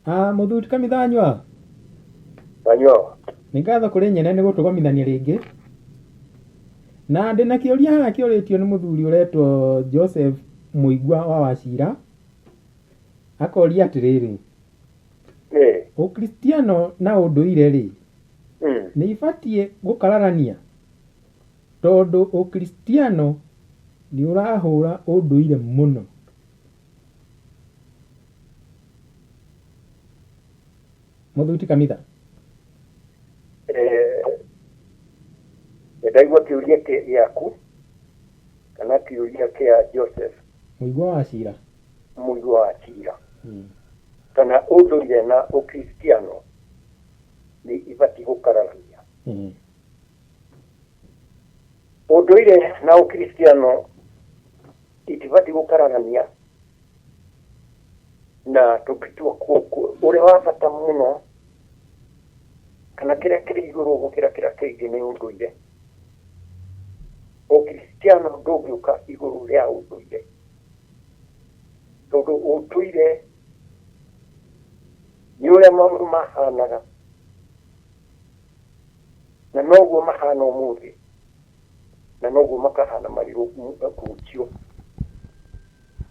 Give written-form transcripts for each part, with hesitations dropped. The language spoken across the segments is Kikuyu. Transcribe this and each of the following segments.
Ah, mũthuri Kamithanyua, Wanyua. Nĩ ngatho kũrĩ nyene nĩ gũtũgomithania rĩngĩ. Na ndĩna kĩũria haha kĩũrĩtio nĩ mũthuri ũretwo Joseph Mũigua wa Wachira. Akoria atĩrĩrĩ, Ũkristiano na ũndũire rĩ, nĩ ibatiĩ gũkararania? Tondũ ũkristiano nĩ ũrahũra ũndũire mũno. Mũthuri ti Kamitha. Nĩ ndaigua kĩũria gĩaku kana kĩũria kĩa Joseph. Mũigua wa Cira. Mũigua wa Cira. Kana ũndũire na ũkristiano nĩ ibatiĩ gũkararania. Ũndũire na ũkristiano itibatiĩ gũkararania, na tũngĩtua ũrĩa wa bata mũno kana kĩrĩa kĩrĩ igũrũ gũkĩra kĩrĩa kĩngĩ nĩ ũndũire. Ũkristiano ndũngĩũka igũrũ rĩa ũndũire, tondũ ũndũire nĩ ũrĩa maũndũ mahanaga na noguo mahana ũmũthĩ na noguo makahana marĩ rũciũ.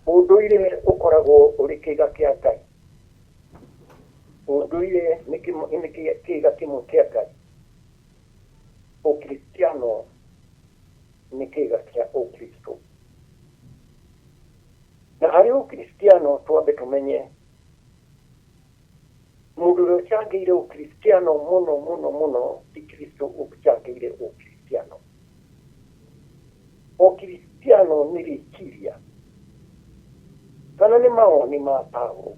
Ũndũire ũkoragwo ũrĩ kĩĩga kĩa Ngai. Ũndũire nĩ kĩĩga kĩmwe kĩa Ngai. Ũkristiano nĩ kĩĩga kĩa Ũkristo. Na harĩ Ũkristiano twambe tũmenye mũndũ ũrĩa ũcangĩire Ũkristiano mũno mũno mũno ti Kristo ũcangĩire Ũkristiano. Ũkristiano nĩ rĩciria kana nĩ mawoni ma Paulo.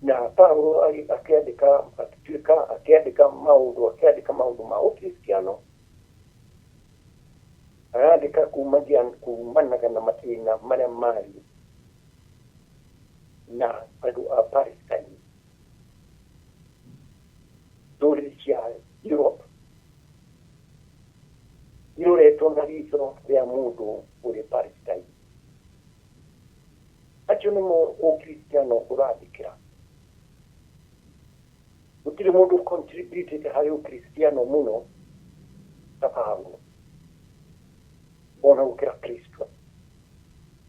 Na Paulo akĩandĩka, agĩtuĩka akĩandĩka maũndũ, akĩandĩka maũndũ ma Ũkristiano, arandĩka kumagia kumanaga na mathĩna marĩa marĩ na andũ a Palestine, ndũrĩrĩ cia Europe iroretwo na ritho rĩa mũndũ ũrĩ Palestine. Acio nĩmo Ũkristiano ũrandĩkĩra. Gũtirĩ mũndũ contributed harĩ Ũkristiano mũno ta Paulo, ona gũkĩra Kristo.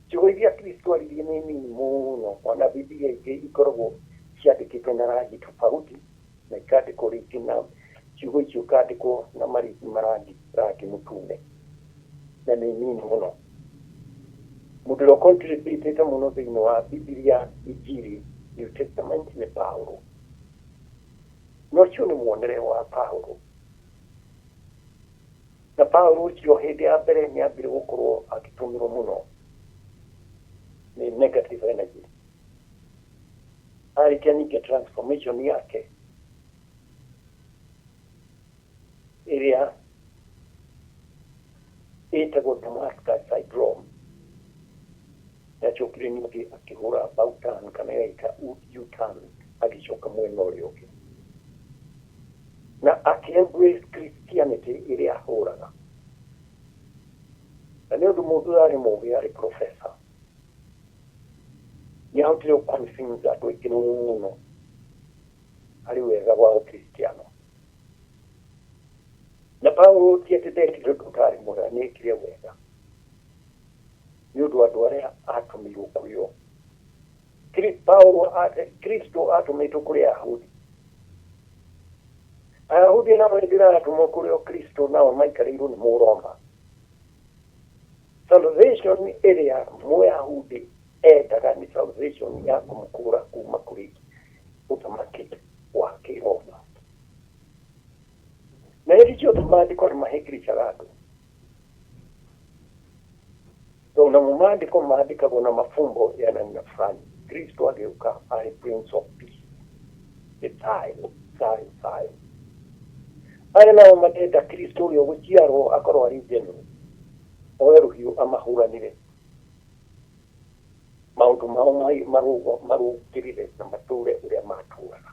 Ciugo iria Kristo aririe nĩ nini mũno, ona Bibilia ingĩ ikoragwo ciandĩkĩtwo na rangi tofauti na ikandĩkwo rĩngĩ na ciugo icio ikandĩkwo na marangi rangi mũtune, na nĩ nini mũno. Mũndũ ũrĩa contributĩte mũno thĩinĩ wa Bibilia, Injiri, New Testament nĩ Paulo. Na ũcio nĩ muonere wa Paulo. Na Paulo ũcio hĩndĩ ya mbere nĩ ambire gũkorwo agĩtũmĩrwo mũno nĩ negative energy. Arĩkia ningĩ transformation yake ĩrĩa ĩtagwo Damascus syndrome, nĩacokire ningĩ akĩhũra U-turn kana ĩgaita U-turn, agĩcoka mwena ũrĩa ũngĩ na akĩ embrace Christianity ĩrĩa ahũraga. Na nĩ ũndũ mũndũ ũyũ arĩ mũgĩ, arĩ professor, nĩ ahotire gũ convince andũ aingĩ mũno harĩ wega wa Ũkristiano. Na Paulo ti atĩ ndekire ũndũ ũtarĩ mwega, nĩ ekire wega nĩ ũndũ andũ arĩa atũmirwo kũrĩ o. Paulo, Kristo atũmĩtwo kũrĩ Ayahudi. Ayahudi nao hĩndĩ ĩrĩa aratũmwo kũrĩ o Kristo nao maikarĩirwo nĩ Mũroma. Salvation ĩrĩa Mũyahudi endaga nĩ salvation ya kũmũkũra kuma kũrĩ ũthamaki wa Kĩroma. Na hĩndĩ ciothe maandĩko nĩ mahĩngĩrĩcaga andũ. Tondũ namo maandĩko maandĩkagwo na mafumbo ya namna fulani. Kristo agĩũka arĩ Prince of Peace. Nĩ thayũ, thayũ, thayũ. Arĩa nao marenda Kristo ũrĩa ũgũciarwo akorwo arĩ general, oe rũhiũ amahũranĩre. Maũndũ mao marũngĩrĩre na matũre ũrĩa matũraga.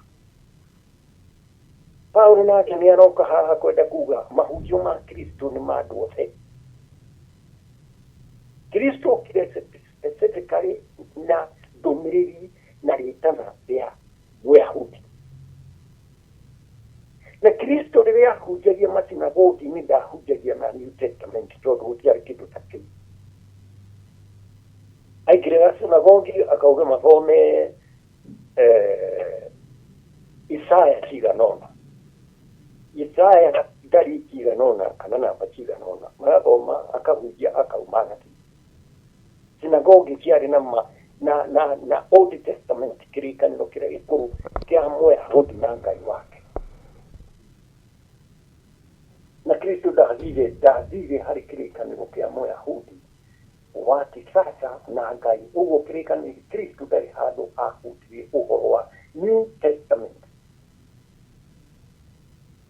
Paulo nake nĩ aroka haha kwenda kuga mahunjio ma Kristo nĩ ma andũ othe. Kristo okire specifically na ndũmĩrĩri na rĩtana. Ndahunjagia na New Testament tondũ gũtiarĩ kĩndũ ta kĩu. Aingĩrĩra synagogi akauga mathome Isaya cigana ũna, Isaya ndari cigana ũna kana namba cigana ũna, magathoma akahunjia akauma agathiĩ. Synagogi ciarĩ na ma na na na Old Testament, kĩrĩkanĩro kĩrĩa gĩkũrũ kĩa Mũyahudi na Ngai wake. Na Kristo ndathire harĩ kĩrĩkanĩro kĩa Mũyahudi wa kisasa na Ngai. Ũguo kĩrĩkanĩro Kristo ndarĩ handũ ahutirie ũhoro wa New Testament.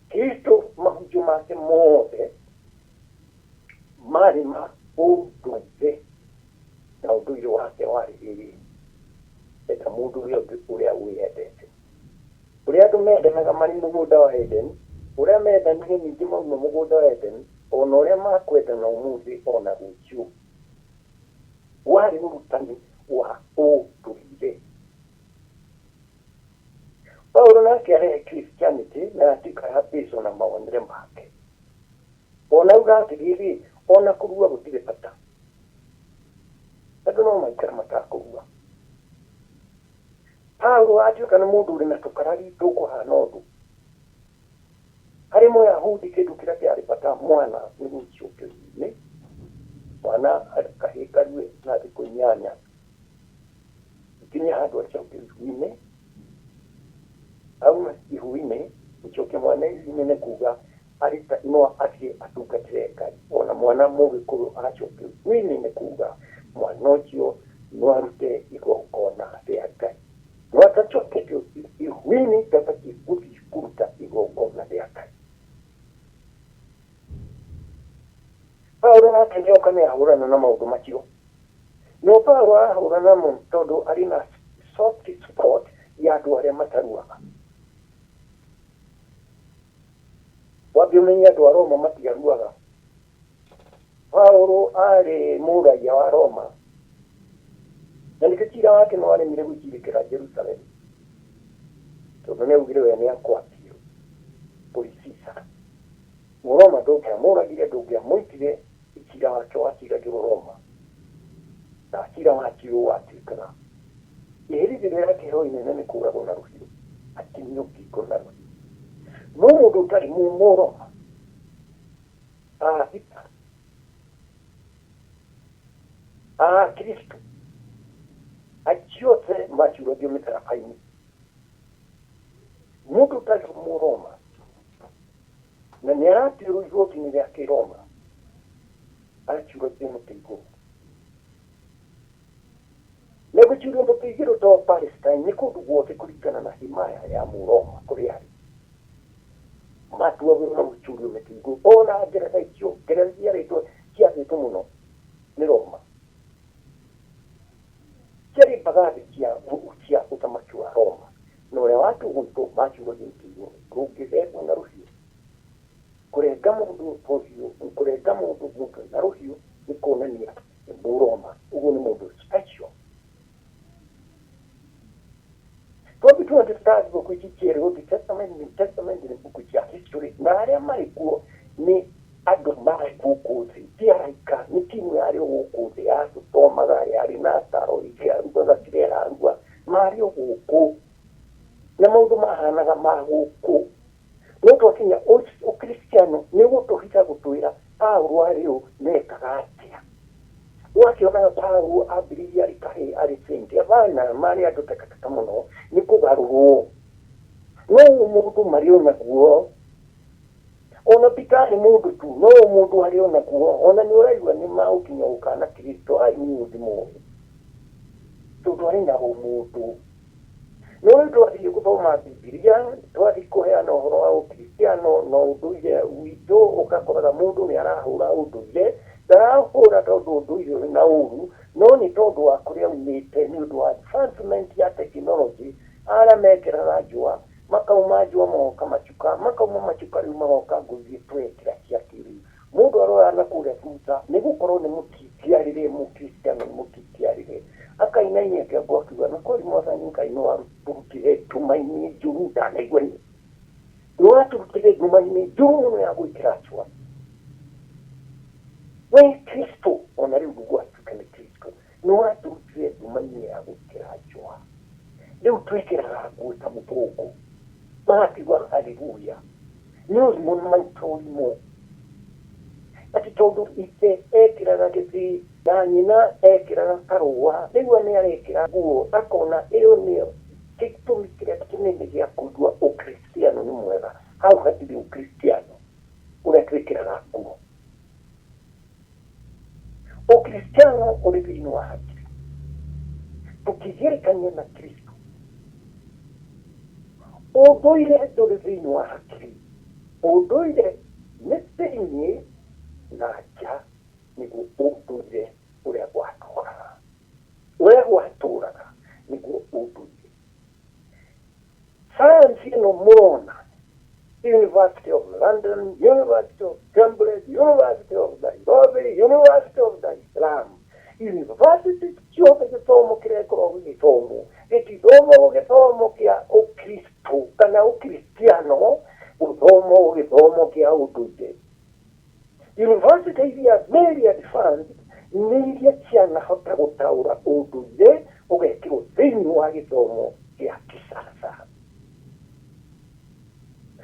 Kristo mahunjio make mothe marĩ ma ũndũire, na ũndũire wake warĩ rĩrĩ: enda mũndũ ũrĩa ũngĩ ũrĩa wĩyendete. Ũrĩa andũ mendanaga marĩ mũgũnda wa Eden, ũrĩa mendanire ningĩ mauma mũgũnda wa Eden, o na ũrĩa makwendana ũmũthĩ o na rũciũ. Warĩ ũrutani wa ũndũire. Paulo nake arehe Christianity na yatuĩka ya based na mawonere make. Ona auga atĩrĩrĩ, ona kũrua gũtirĩ bata. Andũ no maikare matakũrua. Paulo atuĩka nĩ mũndũ ũrĩ na tũkarari tũkũhana ũndũ. Harĩ Mũyahudi kĩndũ kĩrĩa kĩarĩ bata mwana nĩ gũicũkio ihu-inĩ, mwana kahĩĩ karue na thikũ 8 ikinye handũ acokio ihu-inĩ, auma ihu-inĩ, gũcokia mwana ihu-inĩ nĩ kuga arĩ ta no athiĩ atungatĩre Ngai. Ona mwana mũgĩkũyũ acokio ihu-inĩ nĩ kuga mwana ũcio no arute igongona rĩa Ngai. No atacoketio ihu-inĩ ndabatiĩ gũthiĩ kũruta igongona rĩa Ngai. Paulo nake nĩoka nĩ ahũrana na maũndũ macio. No Paulo arahũrana namo tondũ arĩ na soft spot ya andũ arĩa mataruaga. Wambe ũmenye andũ a Roma matiaruaga. Paulo arĩ mũraia wa Roma, na nĩkĩo cira wake no aremire gwĩcirĩkĩra Jerusalem, tondũ nĩ augire we nĩ akwatio kũrĩ Caesar. Mũroma ndũngĩamũragire, ndũngĩamũitire, cira wake waciragĩrwo Roma, na cira wacirwo watuĩkaga iherithia rĩrĩa kĩheo inene nĩ kũragwo na rũhiũ, atinio ngingo na rũhiũ. No mũndũ ũtarĩ Mũroma ahika Akristo acio othe macuuragio mĩtharaba-inĩ. Mũndũ ũtarĩ Mũroma na nĩ aratuĩrwo igoti-inĩ rĩa Kĩroma acuuragio mũtĩ igũrũ. Na gũcuurio mũtĩ igũrũ to Palestine, nĩ kũndũ guothe kũringana na himaya ya Mũroma kũrĩa arĩ. Matuagĩrwo na gũcuurio mĩtĩ igũrũ. Ona ngeretha icio, ngeretha ciarĩtwo ciathĩtwo mũno nĩ Roma. Ciarĩ mbagathi cia ũthamaki wa Roma. Na ũrĩa watũgũtwo macuuragio mĩtĩ igũrũ. Ndũngĩrengwo na rũhiũ. Kũrenga mũndũ rũhiũ, kũrenga mũndũ mũtwe na rũhiũ nĩ kuonania nĩ Mũroma. Ũguo nĩ mũndũ special. Twambi tu understand mbuku ici cierĩ, Old Testament, New Testament, nĩ mbuku cia history, na arĩa marĩ kuo nĩ andũ marĩ gũkũ thĩ, ti araika, nĩ timu yarĩ o gũkũ thĩ yatũthomaga, yarĩ na taro, yarugaga kĩrĩa ĩraruga, marĩ o gũkũ, na maũndũ mahanaga ma gũkũ. No twakinya ũkristiano nĩ gũtũhitha gũtwĩra Paulo arĩ ũ nekaga atĩa. Wakĩonaga Paulo ambĩrĩirie arĩ kahĩĩ arĩ saint, abana marĩ andũ takataka mũno nĩ kũgarũrwo. No ũmũndũ marĩ o naguo. Ona Peter arĩ mũndũ tu, no ũmũndũ arĩ o naguo. Ona nĩ ũraigua nĩ magũkinya gũkana Kristo, ai niĩ ndimũĩ. Tondũ arĩ na ũmũndũ. No rĩu twathiĩ gũthoma Bibilia, twathiĩ kũheana ũhoro wa ũkristiano na ũndũire witũ, ũgakoraga mũndũ nĩ arahũra ũndũire, ndarahũra tondũ ũndũire ũrĩ na ũru, no nĩ tondũ wa kũrĩa aumĩte, nĩ ũndũ wa advancement ya technology, arĩa mekĩraga njũa, makauma njũa magoka macuka, makauma macuka rĩu magoka nguo iria tũrekĩra cia kĩrĩu. Mũndũ aroraga na kũrĩa thutha, nĩ gũkorwo nĩ mũtingiarĩre, mũkristiano nĩ mũtingiarĩre. Akainainia kĩongo akiuga, na kweli Mwathani Ngai nĩ watũrutire nduma-inĩ njũru ndanaigua niĩ. Nĩ watũrutire nduma-inĩ njũru mũno ya gwĩkĩra njũa. We Kristo ona rĩu ndũgwatuĩka nĩ Kristo nĩ watũrutire nduma-inĩ ya gwĩkĩra njũa. Rĩu twĩkĩraga nguo ta mũthũngũ. Magakiuga haleluya. Nĩ ũrimũ na maita ũrimũ. Atĩ tondũ ithe ekĩraga gĩthii na nyina ekĩraga karũa, rĩu we nĩ arekĩra nguo akona ĩyo nĩyo gĩtũmi kĩrĩa kĩnene gĩa kũigua ũkristiano nĩ mwega. Hau hatirĩ ũkristiano ũrĩa twĩkĩraga nguo. Ũkristiano ũrĩ thĩinĩ wa hakiri. Tũkĩgerekania na Kristo, ũndũire ndũrĩ thĩinĩ wa hakiri. Ũndũire nĩ thĩinĩ na nja nĩguo ũndũire ũrĩa gwatũraga. Ũrĩa gwatũraga nĩguo ũndũire. Science ĩno mũrona University of London, University of Cambridge, University of Nairobi, University of Dar es Salaam. University ciothe gĩthomo kĩrĩa gĩkoragwo gĩgĩthomwo gĩtithomagwo gĩthomo kĩa ũkristo kana ũkristiano, gũthomagwo gĩthomo kĩa ũndũire. University iria very advanced nĩ iria cianahota gũtaũra ũndũire ũgekĩrwo thĩinĩ wa gĩthomo gĩa kisasa.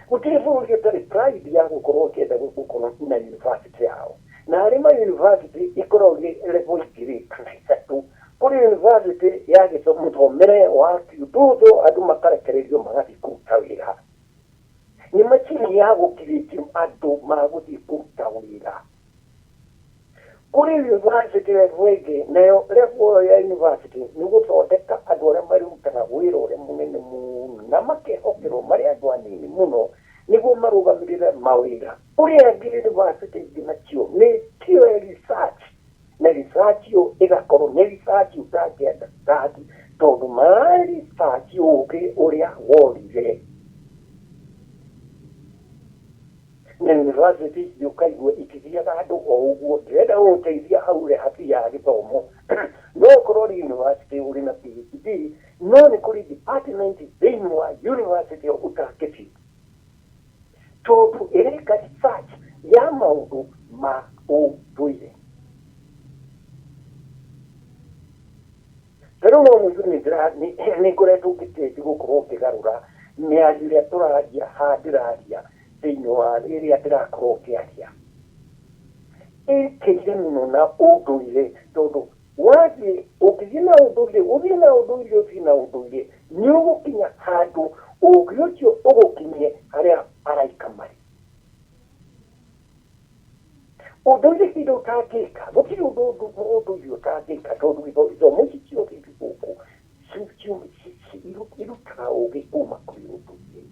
Gũtirĩ bũrũri ũtarĩ pride ya gũkorwo ũkĩenda gũkorwo na university yao. Na harĩ ma university ikoragwo irĩ level igĩrĩ kana ithatũ. Kũrĩ university ya mũthomere wa kiundutho andũ makarekererio magathiĩ kũruta wĩra. Nĩ macini ya gũkirĩtio andũ magũthiĩ kũruta wĩra. Kũrĩ university level ĩngĩ, nayo level ĩyo ya university nĩ gũthondeka andũ arĩa marĩrutaga wĩra ũrĩa mũnene mũno na makehokerwo marĩ andũ anini mũno nĩguo marũgamĩrĩre mawĩra. Kũrĩ angĩ university ingĩ nacio nĩ tio ya research, na research ĩyo ĩgakorwo nĩ research ũtangĩ understand tondũ mara research ũgĩ ũrĩa worire. Na university ici ũkaigua itithiaga andũ o ũguo. Ndĩrenda gũgũteithia hau ũrĩa hathiaga gĩthomo. No ũkorwo ũrĩ university ũrĩ na PhD, no nĩ kũrĩ department thĩinĩ wa university ĩyo ũtangĩthiĩ tondũ ĩreka research ya maũndũ ma ũndũire. Ta rĩu no mũigue nĩ ngoretwo ngĩtendi gũkorwo ngĩgarũra mĩario ĩrĩa tũraria haha ndĩraria thĩinĩ wa rĩrĩa ndĩrakorwo ngĩaria. Ĩkĩire mũno na ũndũire tondũ wathiĩ ũngĩthiĩ na ũndũire ũthiĩ na ũndũire ũthiĩ na ũndũire nĩ ũgũkinya handũ ũgĩ ũcio ũgũkinyie harĩa araika marĩ. Ũndũire kĩndũ ũtangĩka, gũtirĩ ũndũ ũndũire ũtangĩka tondũ ithomo ici ciothe irĩ gũkũ irutaga ũgĩ kuma kũrĩ ũndũire.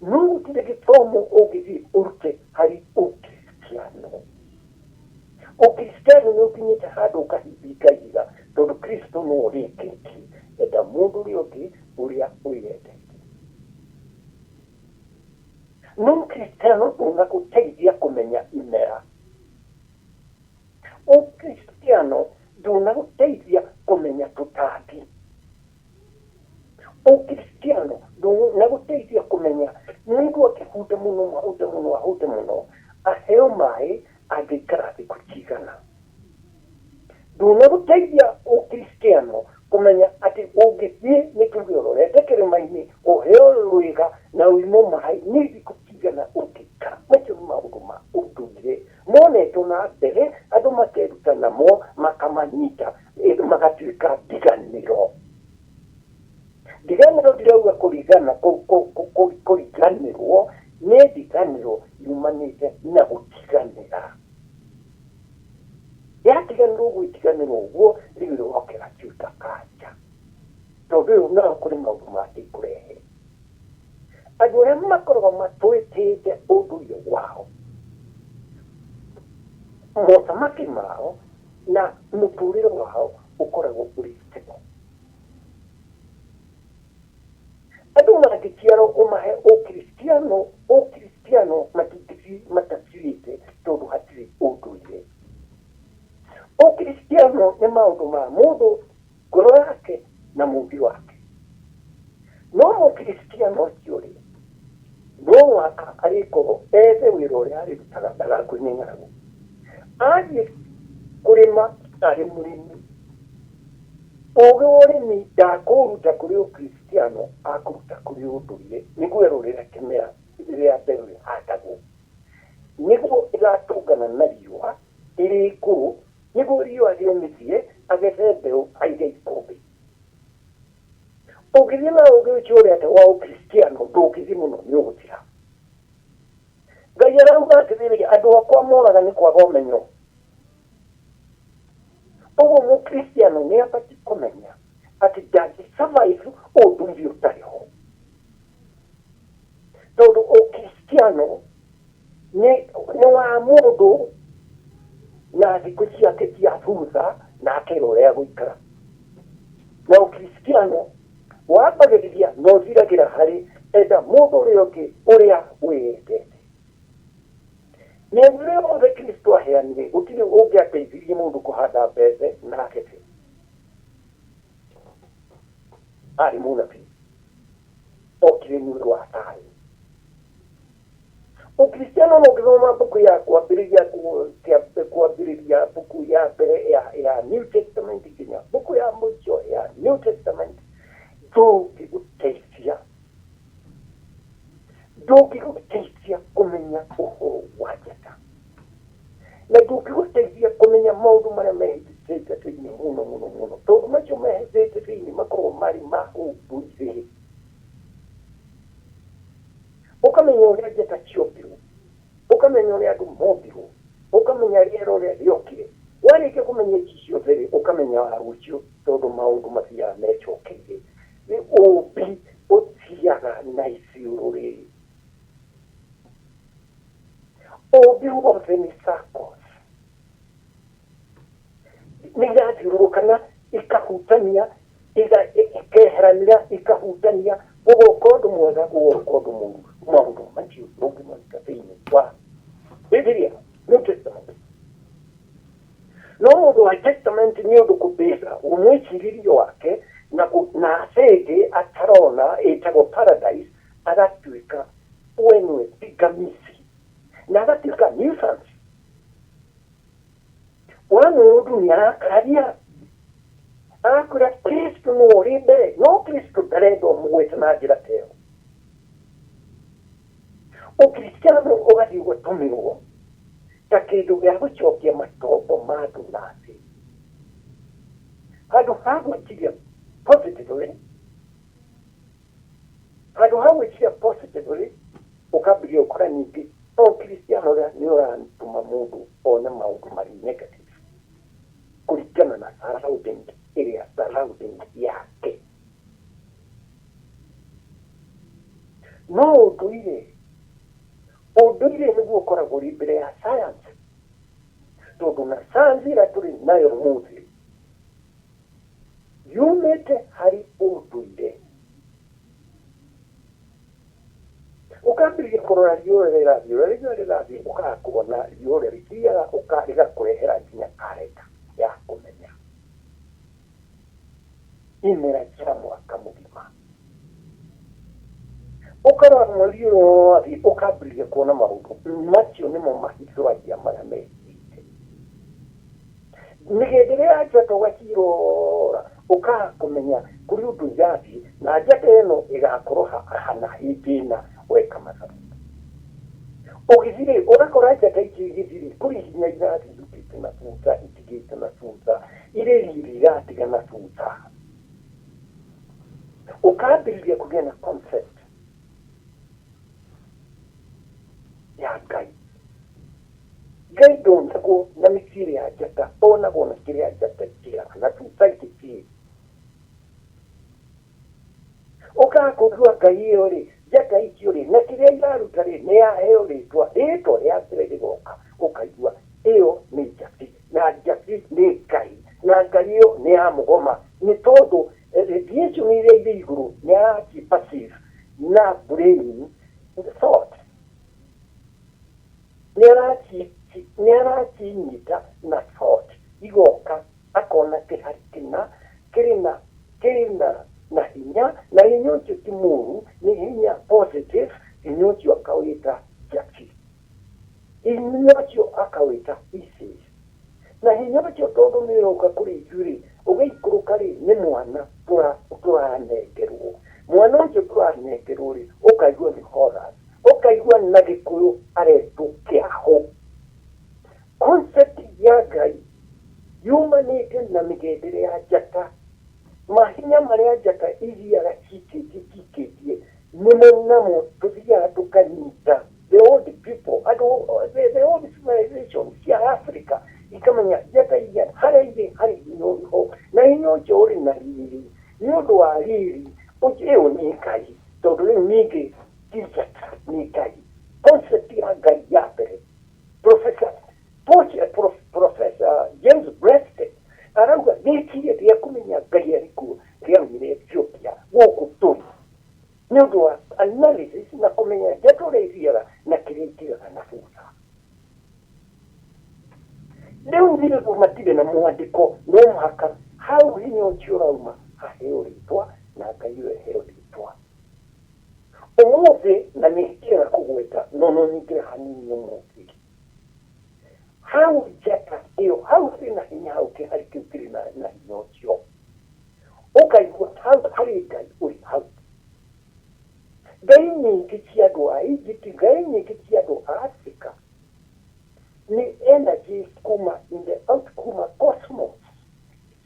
No gũtirĩ gĩthomo ũngĩthiĩ ũrute harĩ ũkristiano. Ũkristiano nĩ ũkinyĩte handũ ũkahinga ihiga tondũ Kristo nĩwe ũrĩkĩtie. Enda mũndũ ũrĩa ũngĩ ũrĩa wĩyendete. No Ũkristiano ndũnagũteithia kũmenya imera. Ũkristiano ndũnagũteithia kũmenya tũtambi. Ũkristiano ndũnagũteithia kũmenya mũndũ akĩhute mũno ahute mũno ahute mũno aheo maĩ angĩikara thikũ cigana. Ndũnagũteithia Ũkristiano kũmenya atĩ ũngĩthiĩ nĩ tuge ũrorete kĩrĩma-inĩ ũheo rwĩga na ũimwo maĩ nĩ thikũ cigana ũngĩikara. Macio nĩ maũndũ ma ũndũire monetwo na mbere andũ makeruta namo makamanyita magatuĩka ndiganĩro. Ndiganĩro ndirauga kũringana kũriganĩrwo nĩ ndiganĩro yumanĩte na gũtiganĩra. Yatiganĩrwo ũguo ĩtiganĩrwo ũguo rĩu ĩgoka ĩgatuĩka kanja. Tondũ rĩu nayo kũrĩ maũndũ mangĩ ĩkũrehe. Andũ arĩa makoragwo matwĩtĩte ũndũire wao, mothamaki mao na mũtũrĩre wao ũkoragwo ũrĩ stable. Andũ mangĩciarwo ũmahe ũkristiano, ũkristiano matingĩthiĩ mataciĩte tondũ hatirĩ ũndũire. Ũkristiano nĩ maũndũ ma mũndũ, ngoro yake na mũmbi wake. No mũkristiano ũcio rĩ, No mũhaka arĩkorwo ethe wĩra ũrĩa arĩrutaga ndagakue nĩ ng'aragu. Athiĩ kũrĩma arĩ mũrĩmi, ũgĩ wa ũrĩmi ndakũũruta kũrĩ ũkristiano, akũruta kũrĩ ũndũire, nĩguo erũrĩre kĩmera rĩrĩa mbeũ ĩhandagwo, nĩguo ĩgatũngana na riũa ĩrĩ ngũrũ, nĩguo riũa rĩũmithie agethe mbeũ aige ikũmbĩ. Ũngĩthiĩ na ũgĩ ũcio ũrĩa wa ũkristiano ndũngĩthiĩ mũno nĩ ũgũthira. Ngai arauga atĩrĩrĩ, andũ akwa moraga nĩ kwaga ũmenyo. Ũguo mũkristiano nĩ abatiĩ kũmenya atĩ ndangĩ survive ũndũire ũtarĩ ho. Tondũ ũkristiano nĩ wa mũndũ na thikũ ciake cia thutha na akerwo ũrĩa agũikara. Na ũkristiano wambagĩrĩria na ũthiragĩra harĩ enda mũndũ ũrĩa ũngĩ ũrĩa wĩyendete. Mĩario ĩrĩa yothe Kristo aheanire gũtirĩ ũngĩateithirie mũndũ kũhanda mbembe na agethe. Arĩ mũnabii okire nĩ ũndũ wa thayũ. Ũkristiano no ũngĩthoma mbuku ya kwambĩrĩria kwambĩrĩria mbuku ya mbere ya New Testament nginya mbuku ya mũico ya New Testament ndũngĩgũteithia ndũngĩgũteithia kũmenya ũhoro wa njata na ndũngĩgũteithia kũmenya maũndũ marĩa mehithĩte thĩinĩ mũno mũno mũno, tondũ macio mehithĩte thĩinĩ makoragwo marĩ ma ũndũire. Ũkamenya ũrĩa njata ciombirwo, ũkamenya ũrĩa andũ mombirwo, ũkamenya rĩera ũrĩa rĩokire. Warĩkia kũmenya ici ciothe rĩ, ũkamenya wa rũciũ, tondũ maũndũ mathiaga mecokeire. Ũmbi ũthiaga na ithiũrũrĩ. Ũmbi wothe nĩ circles. Nĩ irathiũrũrũkana ikahutania, ikeheranĩra ikahutania, gũgoka ũndũ mwega gũgoka ũndũ mũru. Maũndũ macio ndũngĩmaruta thĩinĩ wa Bibilia, New Testament. No mũndũ wa Testament nĩ ũndũ kũbĩca mwĩcirĩrie wake na na thĩngĩ atarona ĩtagwo paradise, agatuĩka we nĩwe pingamizi na agatuĩka nuisance. Wa mũndũ nĩ arakararia arakwĩra Kristo nĩwe ũrĩ mbere, no Kristo ndarenda ũmũgwete na njĩra ta ĩyo. Ũkristiano ũgathiĩ ũgatũmĩrwo ta kĩndũ gĩa gũcokia matombo ma andũ na thĩ. Handũ ha gwĩciria positively, handũ ha gwĩciria positively, ũkambĩrĩria gũkora ningĩ ũkristiano ũrĩa nĩ ũratũma mũndũ one maũndũ marĩ negative kũringana na surrounding ĩrĩa surrounding yake. No ũndũire, ũndũire nĩguo ũkoragwo ũrĩ mbere ya science, tondũ na science ĩrĩa tũrĩ nayo ũmũthĩ yumĩte harĩ ũndũire. Ũkambĩrĩria kũrora riũa ũrĩa rĩrathiĩ, ũrĩa riũa rĩrathiĩ, ũkaga kuona riũa ũrĩa rĩthiaga rĩgakũrehera nginya karenda ya kũmenya imera cia mwaka mũgima. Ũkarora mweri ũyũ ũrathiĩ, ũkambĩrĩria kuona maũndũ macio nĩmo mahithũragia marĩa mehithĩte. Mĩgendere ya njata ũgacirora, ũkaga kũmenya kũrĩ ũndũ irathiĩ, na njata ĩno ĩgakorwo hana hĩndĩ ĩna weka mathabu. Ũgĩthiĩ ũgakora njata icio igĩthiĩ kũrĩ hinya irathiĩ irutĩte na thutha, itigĩte na thutha, irĩ riri iratiga na thutha. Ũkambĩrĩria kũgĩa na concept ya Ngai. Ngai ndonagwo na mĩthiĩre ya njata, onagwo na kĩrĩa njata ĩtĩraga na thutha igĩthiĩ. Ũkaga kũigua Ngai ĩyo rĩ, njata icio rĩ, na kĩrĩa iraruta rĩ, nĩ yaheo rĩtwa, rĩtwa rĩa mbere rĩgoka, ũkaigua ĩyo nĩ njati, na njati nĩ Ngai, na Ngai ĩyo nĩ ya mũgoma, nĩ tondũ radiation iria irĩ igũrũ nĩ araci perceive na brain thought, nĩ aracinyita na thought, igoka akona kĩhari kĩna kĩrĩ na kĩrĩ na na hinya, na hinya ũcio ti mũru, nĩ hinya positive, hinya ũcio Rĩ ũgĩikũrũka rĩ, nĩ mwana tũranengerwo. Mwana ũcio tũranengerwo rĩ, ũkaigua nĩ Horus, ũkaigua na Gĩkũyũ aretwo Kĩahũ. Concept ya Ngai yumanĩte na mĩgendere ya njata. Mahinya marĩa njata ithiaga cikĩtie cikĩtie nĩmo namo tũthiaga tũkanyita. The old people, andũ the old civilization cia Africa ikamenya njata iria harĩa irĩ harĩ hinya ũrĩ ho, na hinya ũcio ũrĩ na riri. Nĩ ũndũ wa riri ũcio, ĩyo nĩ Ngai, tondũ rĩu ningĩ ti njata, nĩ Ngai. Concept ya Ngai ya mbere, Professor James Breasted arauga rĩciria rĩa kũmenya Ngai arĩ kuo rĩaumire Ethiopia gũkũ tũrĩ, nĩ ũndũ wa analysis na kũmenya njata ũrĩa ithiaga na kĩrĩa itigaga na thutha. Rĩu nĩ ũndũ matirĩ na mwandĩko, no mũhaka hau hinya ũcio ũrauma haheo rĩtwa na Ngai ũyũ ĩheo rĩtwa ũmũthĩ. Na nĩ ndiaga kũgweta, no nyingĩre hanini ũmũthĩ hau njata ĩyo hau harĩ na hinya, hau kĩhari kĩu kĩrĩ na hinya ũcio, ũkaigua hau harĩ Ngai ũrĩ hau. Ngai nyingĩ cia andũ a Egypt, ngai nyingĩ cia andũ a Africa nĩ energies kuma in the out, kuma cosmos.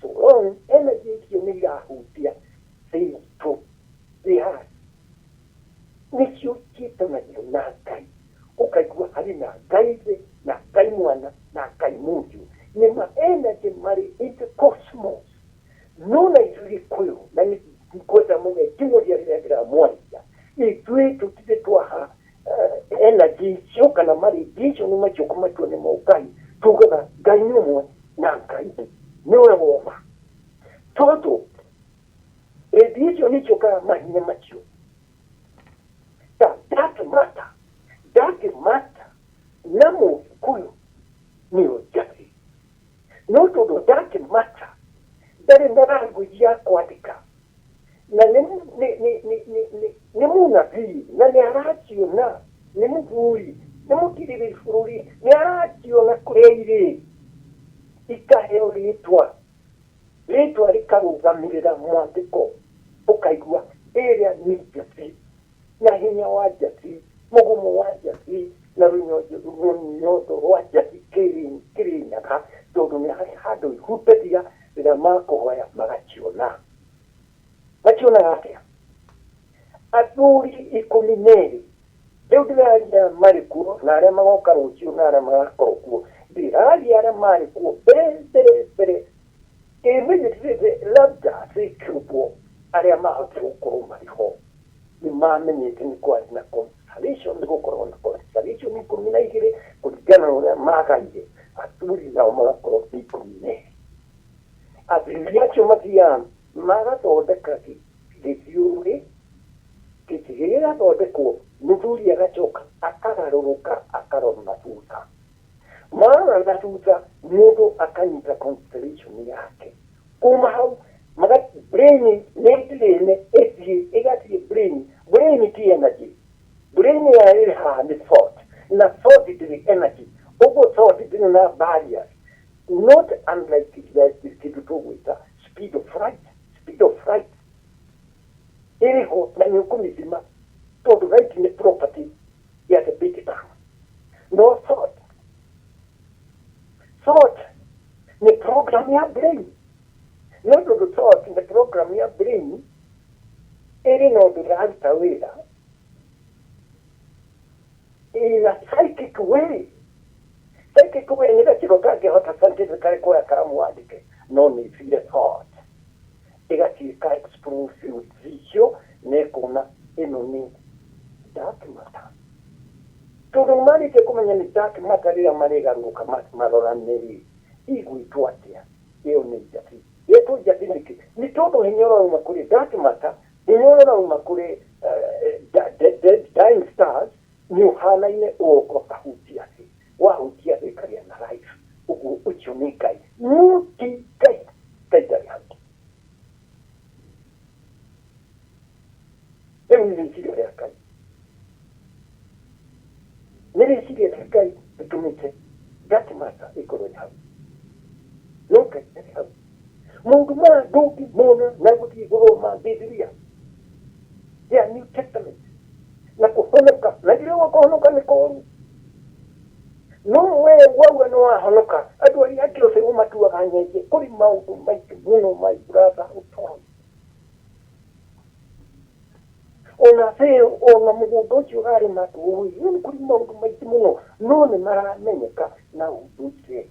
So long energy icio nĩ irahutia thĩ itũ, the earth, nĩcio ciĩtanagio na Ngai. Ũkaigua harĩ na Ngai Ithe na Ngai Mwana na Ngai Mũriũ, nĩ ma energy marĩ in the cosmos. No na ithuĩ Gĩkũyũ, na nĩ ngwenda mũge ngĩmũria rĩrĩa ndĩramwarĩria, ithuĩ tũtirĩ twaha energy icio kana maradiation macio kũmatua nĩmo Ngai. Tugaga Ngai nĩ ũmwe na Ngai nĩwe woma, tondũ radiation icio kana mahinya macio ta dark matter, dark matter na Mũgĩkũyũ nĩyo njatĩ. No tondũ dark matter ndarĩ na language ya kwandĩka, na nĩ mũnabii, na nĩ araciona, nĩ mũthuri, nĩ mũtirĩrĩri bũrũri, nĩ araciona kũrĩa irĩ, ikaheo rĩtwa, rĩtwa rĩkarũgamĩrĩra mwandĩko. Ũkaigua ĩrĩa nĩ njatĩ, na hinya wa njatĩ, mũgumo wa njatĩ na rũnyondo rwa njatĩ Kĩrĩnyaga, tondũ nĩ harĩ handũ ihutagia rĩrĩa makũhoya magaciona. Macionaga atĩa? Athuri 12 rĩu ndĩraria marĩ kuo, na arĩa magoka rũciũ, na arĩa magakorwo kuo. Ndĩraria arĩa marĩ kuo mbere mbere mbere, immediately labda thĩ arĩa mahotire gũkorwo marĩ ho nĩ mamenyete nĩ kwarĩ na constellation, nĩ gũkorwo na constellation 12 kũringana na ũrĩa magaire. Athuri nao magakorwo nĩ 12. Athuri acio mathiaga magathondeka gĩthiũrũrĩ gĩtigĩ, gĩgathondekwo, mũthuri agacoka akagarũrũka akarora na thutha. Marora na thutha, mũndũ akanyita constellation yake kuma hau maga brain nĩ ĩtirĩne ĩthiĩ ĩgathiĩ brain. Brain ti energy, brain ya ĩrĩ haha nĩ thought, na thought ndĩrĩ energy. Ũguo thought ndĩrĩ na barriers, not unlike kĩndũ tũgwĩta speed of light. Speed of light ĩrĩ ho na nĩ ũkũmĩthima, tondũ light nĩ property ya the Big Bang. No thought, thought nĩ program ya brain. No tondũ thought nĩ program ya brain ĩrĩ na ũndũ ĩraruta wĩra in a psychic way. Psychic way nĩ gaciro kangĩhota scientifically kuoya karamu wandĩke, no nĩ ĩbire thought ĩgatuĩka explosive icio na ĩkona ĩno nĩ dark matter, tondũ nĩ marĩkia kũmenya nĩ dark matter. Rĩrĩa marĩgarũrũka marorane rĩ, igwĩtwo atĩa? Ĩyo nĩ njatĩ. Ĩtwo njatĩ nĩkĩ? Nĩ tondũ hinya ũrauma kũrĩ dark matter, hinya ũrĩa ũrauma kũrĩ dying stars nĩ ũhanaine, ũgoka ũkahutia thĩ. Wahutia thĩ ĩkagĩa na life. Ũguo ũcio nĩ Ngai, no ti Ngai. Ngai ndarĩ hau. Rĩu nĩ rĩciria rĩa Ngai, nĩ rĩciria rĩa Ngai rĩtũmĩte dark matter ĩkorwo ĩ hau, no Ngai ndarĩ hau. Maũndũ maya ndũngĩmona na gũthiĩ gũthoma Bibilia ya New Testament na kũhonoka na ndirauga kũhonoka nĩ kũũru no we wauga nĩ wahonoka andũ arĩa angĩ othe ũmatuaga nyenje kũrĩ maũndũ maingĩ mũno my brother ũtoĩ ona thĩ ona mũgũnda ũcio ũrarĩma ndũĩ rĩu nĩ kũrĩ maũndũ maingĩ mũno no nĩ maramenyeka na ũndũire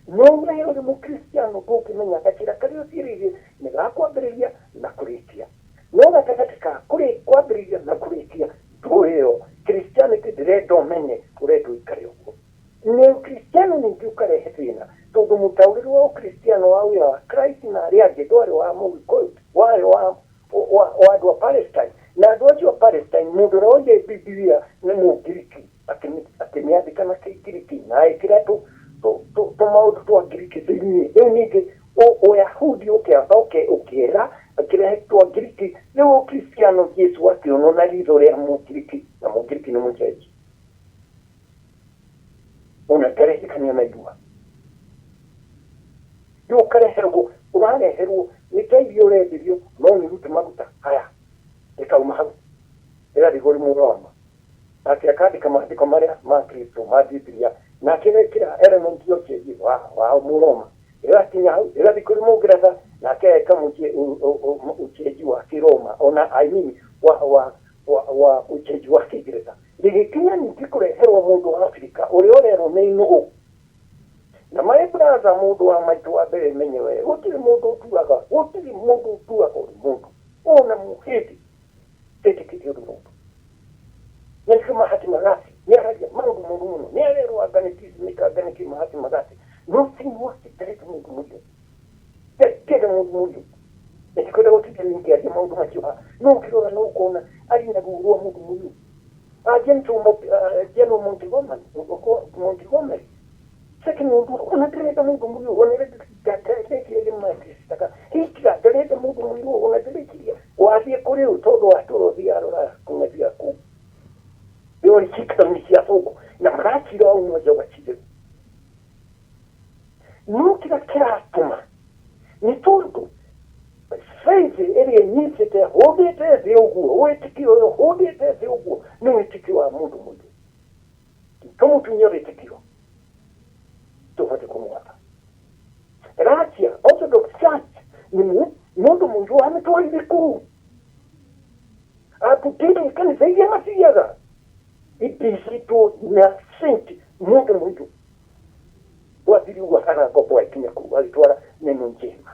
no we ũrĩ mũkristiano ndũngĩmenya gacĩra karĩa ũthiĩrĩire nĩ ga kwambĩrĩria na kũrĩkia no gatagatĩ ka kũrĩ kwambĩrĩria na kũrĩkia ndũĩ ĩyo Christianity ndĩrenda ũmenye ũrenda ũikare ũguo nĩ ũkristiano ningĩ ũkarehe thĩna tondũ mũtaũrĩre wa ũkristiano wa wĩra wa Christ na arĩa angĩ ndwarĩ wa mũgĩkũyũ warĩ wa wa wa andũ a Palestine na andũ acio a Palestine mũndũ ũrĩa woire Bibilia nĩ mũngiriki akĩmĩandĩka na kĩngiriki na agĩkĩra tũmaũndũ twa ngiriki thĩinĩ rĩu ningĩ ũyahudi ũkĩamba ũkĩera akĩrehe twa ngiriki rĩu ũkristiano Jesu akĩonwo na ritho rĩa mũngiriki na mũngiriki nĩ mũcenji ona ndarehĩkania na irua rĩu ũkareherwo ũrareherwo nĩ ta irio ũrenderio no nĩ rute maguta haya ĩkauma hau ĩgathiĩ kũrĩ mũroma nake akandĩka maandĩko marĩa ma Kristo ma Biblia nake agekĩra element ya ũcenji wa mũroma ĩgakinya hau ĩgathiĩ kũrĩ mũngeretha nake ageka ũcenji wa kĩroma ona I mean wa ũcenji wa kĩngeretha rĩgĩkinya ningĩ kũreherwo mũndũ wa Afrika ũrĩa ũrerwo nĩ nũgũ na my brother mũndũ wa maitũ wa mbere menye we gũtirĩ mũndũ ũtuaga gũtirĩ mũndũ ũtuaga ũrĩ mũndũ ona mũhĩndĩ etĩkĩtie ũrĩ mũndũ na nĩkĩo Mahatma Gandhi nĩ aragia maũndũ moru mũno nĩ arerwo anga nĩ tizimika anga nĩkĩ Mahatma Gandhi no thĩinĩ wake ndarenda mũndũ mũirũ ndarenda mũndũ mũirũ na ndikwenda gũtinda ngĩaria maũndũ macio haha no ũkĩrora no ũkona arĩ na ruo rwa mũndũ mũirũ General Montgomery Montgomery second mũndũ ona ndarenda mũndũ mũirũ ona ndarenda matistaka Hitler ndarenda mũndũ mũirũ ona ndareciria wathiĩ kũrĩ ũ tondũ watũra ũthiaga rũraya kũng'ethia kũu rĩo cikaro cia athũngũ na maracira o ũmwe ũgacirĩrwo no kĩrĩa kĩratũma nĩ tondũ faith ĩrĩa ĩnyitĩte hũndĩte thĩ ũguo wĩtĩkio ũyũ hũndĩte thĩ ũguo nĩ wĩtĩkio wa mũndũ mũirũ tũmũtunye wĩtĩkio tũhote kũmwatha Russia Orthodox Church nĩ mũndũ mũirũ amĩtwarire kũu atutire kanitha iria mathiaga ibicitwo na saint mũndũ mũirũ wathiri ũguo hana ngombo aikinya kũu agĩtwara neno njema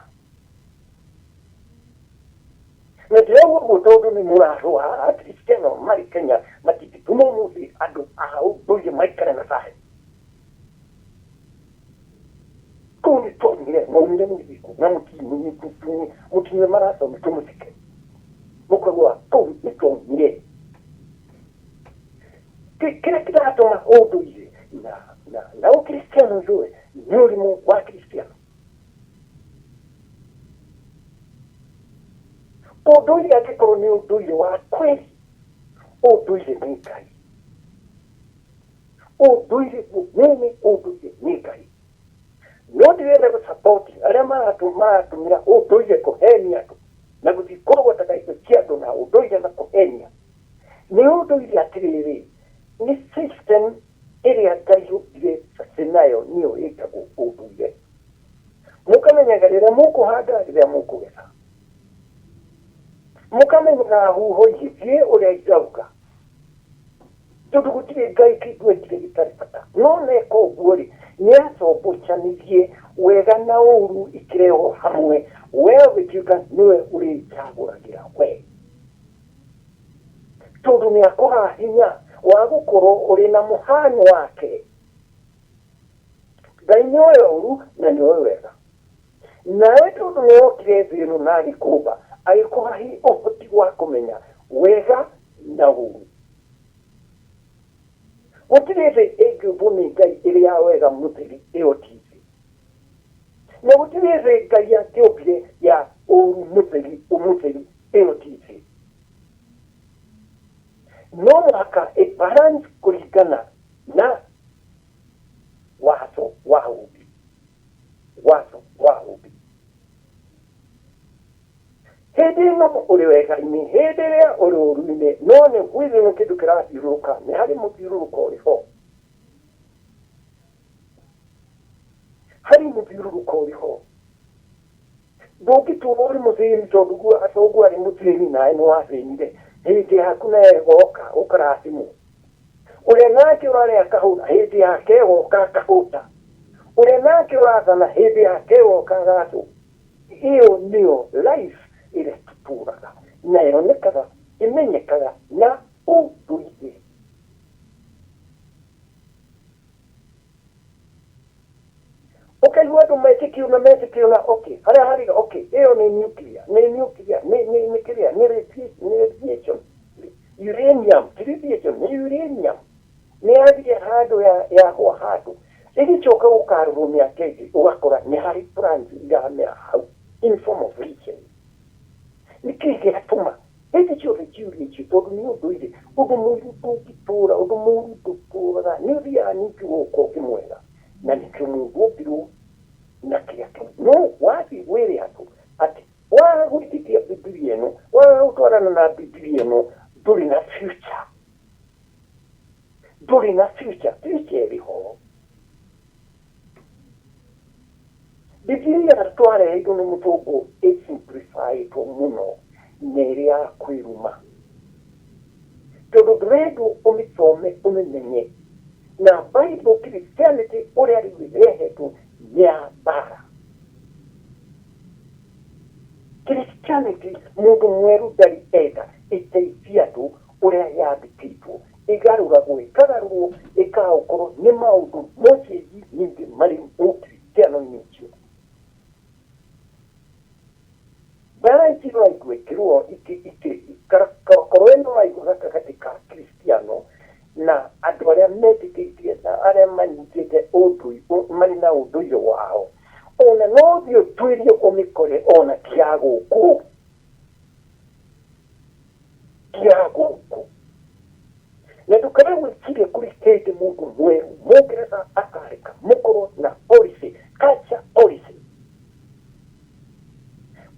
na ndĩrauga ũguo tondũ nĩ mũrarũa akristiano marĩ Kenya matingĩtũma ũmũthĩ andũ a ũndũire maikare na thayũ kũu nĩ twaumire mwaumire mũgĩthiĩ kũ na mũtinyue marato tũmũthike mũkaigua kũu nĩ twaumire kĩrĩa kĩratũma ũndũire na na na ũkristiano njũĩ nĩ ũrimũ wa kristiano ũndũire angĩkorwo nĩ ũndũire wa kweli ũndũire nĩ Ngai ũndũire mũnene ũndũire nĩ Ngai no ndĩrenda gũsapoti arĩa maratũmĩra ũndũire kũhenia andũ na gũthiĩ kũrogotaga indo cia andũ na ũndũire na kũhenia nĩ ũndũire atĩrĩrĩ nĩ system ĩrĩa Ngai ombire thĩ nayo nĩyo ĩtagwo ũndũire mũkamenyaga rĩrĩa mũkũhanda rĩrĩa mũkũgetha mũkamenyaga huho igĩthiĩ ũrĩa irauga tondũ gũtirĩ Ngai kĩndũ ekire gĩtarĩ bata no neka ũguo rĩ nĩ acombũcanirie wega na ũru ikĩrehwo hamwe we ũgĩtuĩka nĩwe ũrĩcagũragĩra we tondũ nĩ akũhaga hinya wa gũkorwo ũrĩ na mũhano wake Ngai nĩ oĩ ũru na nĩ oĩ wega nawe tondũ nĩ wokire thĩ ĩno na agĩkũmba agĩkũha ũhoti wa kũmenya wega na ũru gũtirĩ thĩ ĩngĩũmbwo nĩ Ngai ĩrĩ ya wega mũtheri ĩyo ti thĩ na gũtirĩ thĩ Ngai angĩũmbire ya ũru mũtheri ũmũtheri ĩyo ti thĩ no mũhaka ĩ balance kũringana na watho wa ũmbi watho wa ũmbi Hĩndĩ ĩno ũrĩ wega-inĩ, hĩndĩ ĩrĩa ũrĩ ũru-inĩ, no nĩ gwĩthĩrwo kĩndũ kĩrathiũrũrũka, nĩ harĩ mũthiũrũrũko ũrĩ ho. Harĩ mũthiũrũrũko ũrĩ ho. Ndũngĩtũra ũrĩ mũthĩni tondũ guo thoguo arĩ mũthĩni nawe nĩ wathĩnire. Hĩndĩ yaku nayo ĩgoka ũkarathimwo. Ũrĩa nake ũrarĩa akahũna, hĩndĩ yake ĩgoka akahũta. Ũrĩa nake ũrathana, hĩndĩ yake ĩgoka agathwo. Ĩyo nĩyo life ĩrĩa tũtũraga na yonekaga, ĩmenyekaga na ũndũire. Ũkaigua andũ metĩkio na metĩkio na okay, harĩa harĩ okay, ĩyo nĩ nuclear, nĩ nuclear, nĩ nĩ nĩ kĩrĩa, nĩ nĩ radiation, uranium, ti radiation, nĩ uranium. Nĩ yathiĩ handũ ya yagwa handũ, ĩgĩcoka gũkarũrwo mĩaka ĩngĩ, ũgakora nĩ harĩ plants iramera hau in form of lichen. Nĩkĩ gĩatũma hĩndĩ ciothe ciũria icio? Tondũ nĩ ũndũire, ũndũ mũru ndũngĩtũra, ũndũ mũru ndũtũraga, nĩ ũthiaga ningĩ ũgoka ũngĩ mwega, na nĩkĩo mũndũ ombirwo na kĩrĩa kĩu. No wathiĩ wĩre andũ atĩ waga gwĩtĩkia Bibilia ĩno, waga gũtwarana na Bibilia ĩno, ndũrĩ na future. Ndũrĩ na future, future ĩrĩ ho. Bibilia twareheirwo nĩ mũthũngũ ĩsimplifyĩtwo mũno na ĩrĩ ya kwĩruma. Tondũ ndũrendwo ũmĩthome ũmĩmenye. Na Bible Christianity ũrĩa rĩu ĩrehetwo nĩ ya mbara. Christianity mũndũ mwerũ ndarĩ enda ĩteithie andũ ũrĩa yandĩkĩtwo ĩgarũragwo ĩkagarũrwo ĩkaga gũkorwo nĩ maũndũ mocenji nyingĩ marĩ ũkristiano-inĩ ũcio. Mbara ici ũraigua ikĩrũo korwo ĩno ũraigua gatagatĩ ka Kristiano na andũ arĩa metĩkĩtie na arĩa manyitĩte marĩ na ũndũire wao, ona no ũthiĩ ũtuĩrie ũmĩkore ona ti ya gũkũ, ti ya gũkũ. Na ndũkae gwĩciria kũrĩ hĩndĩ mũndũ mwerũ mũngeretha akareka mũkorwo na policy, culture policy.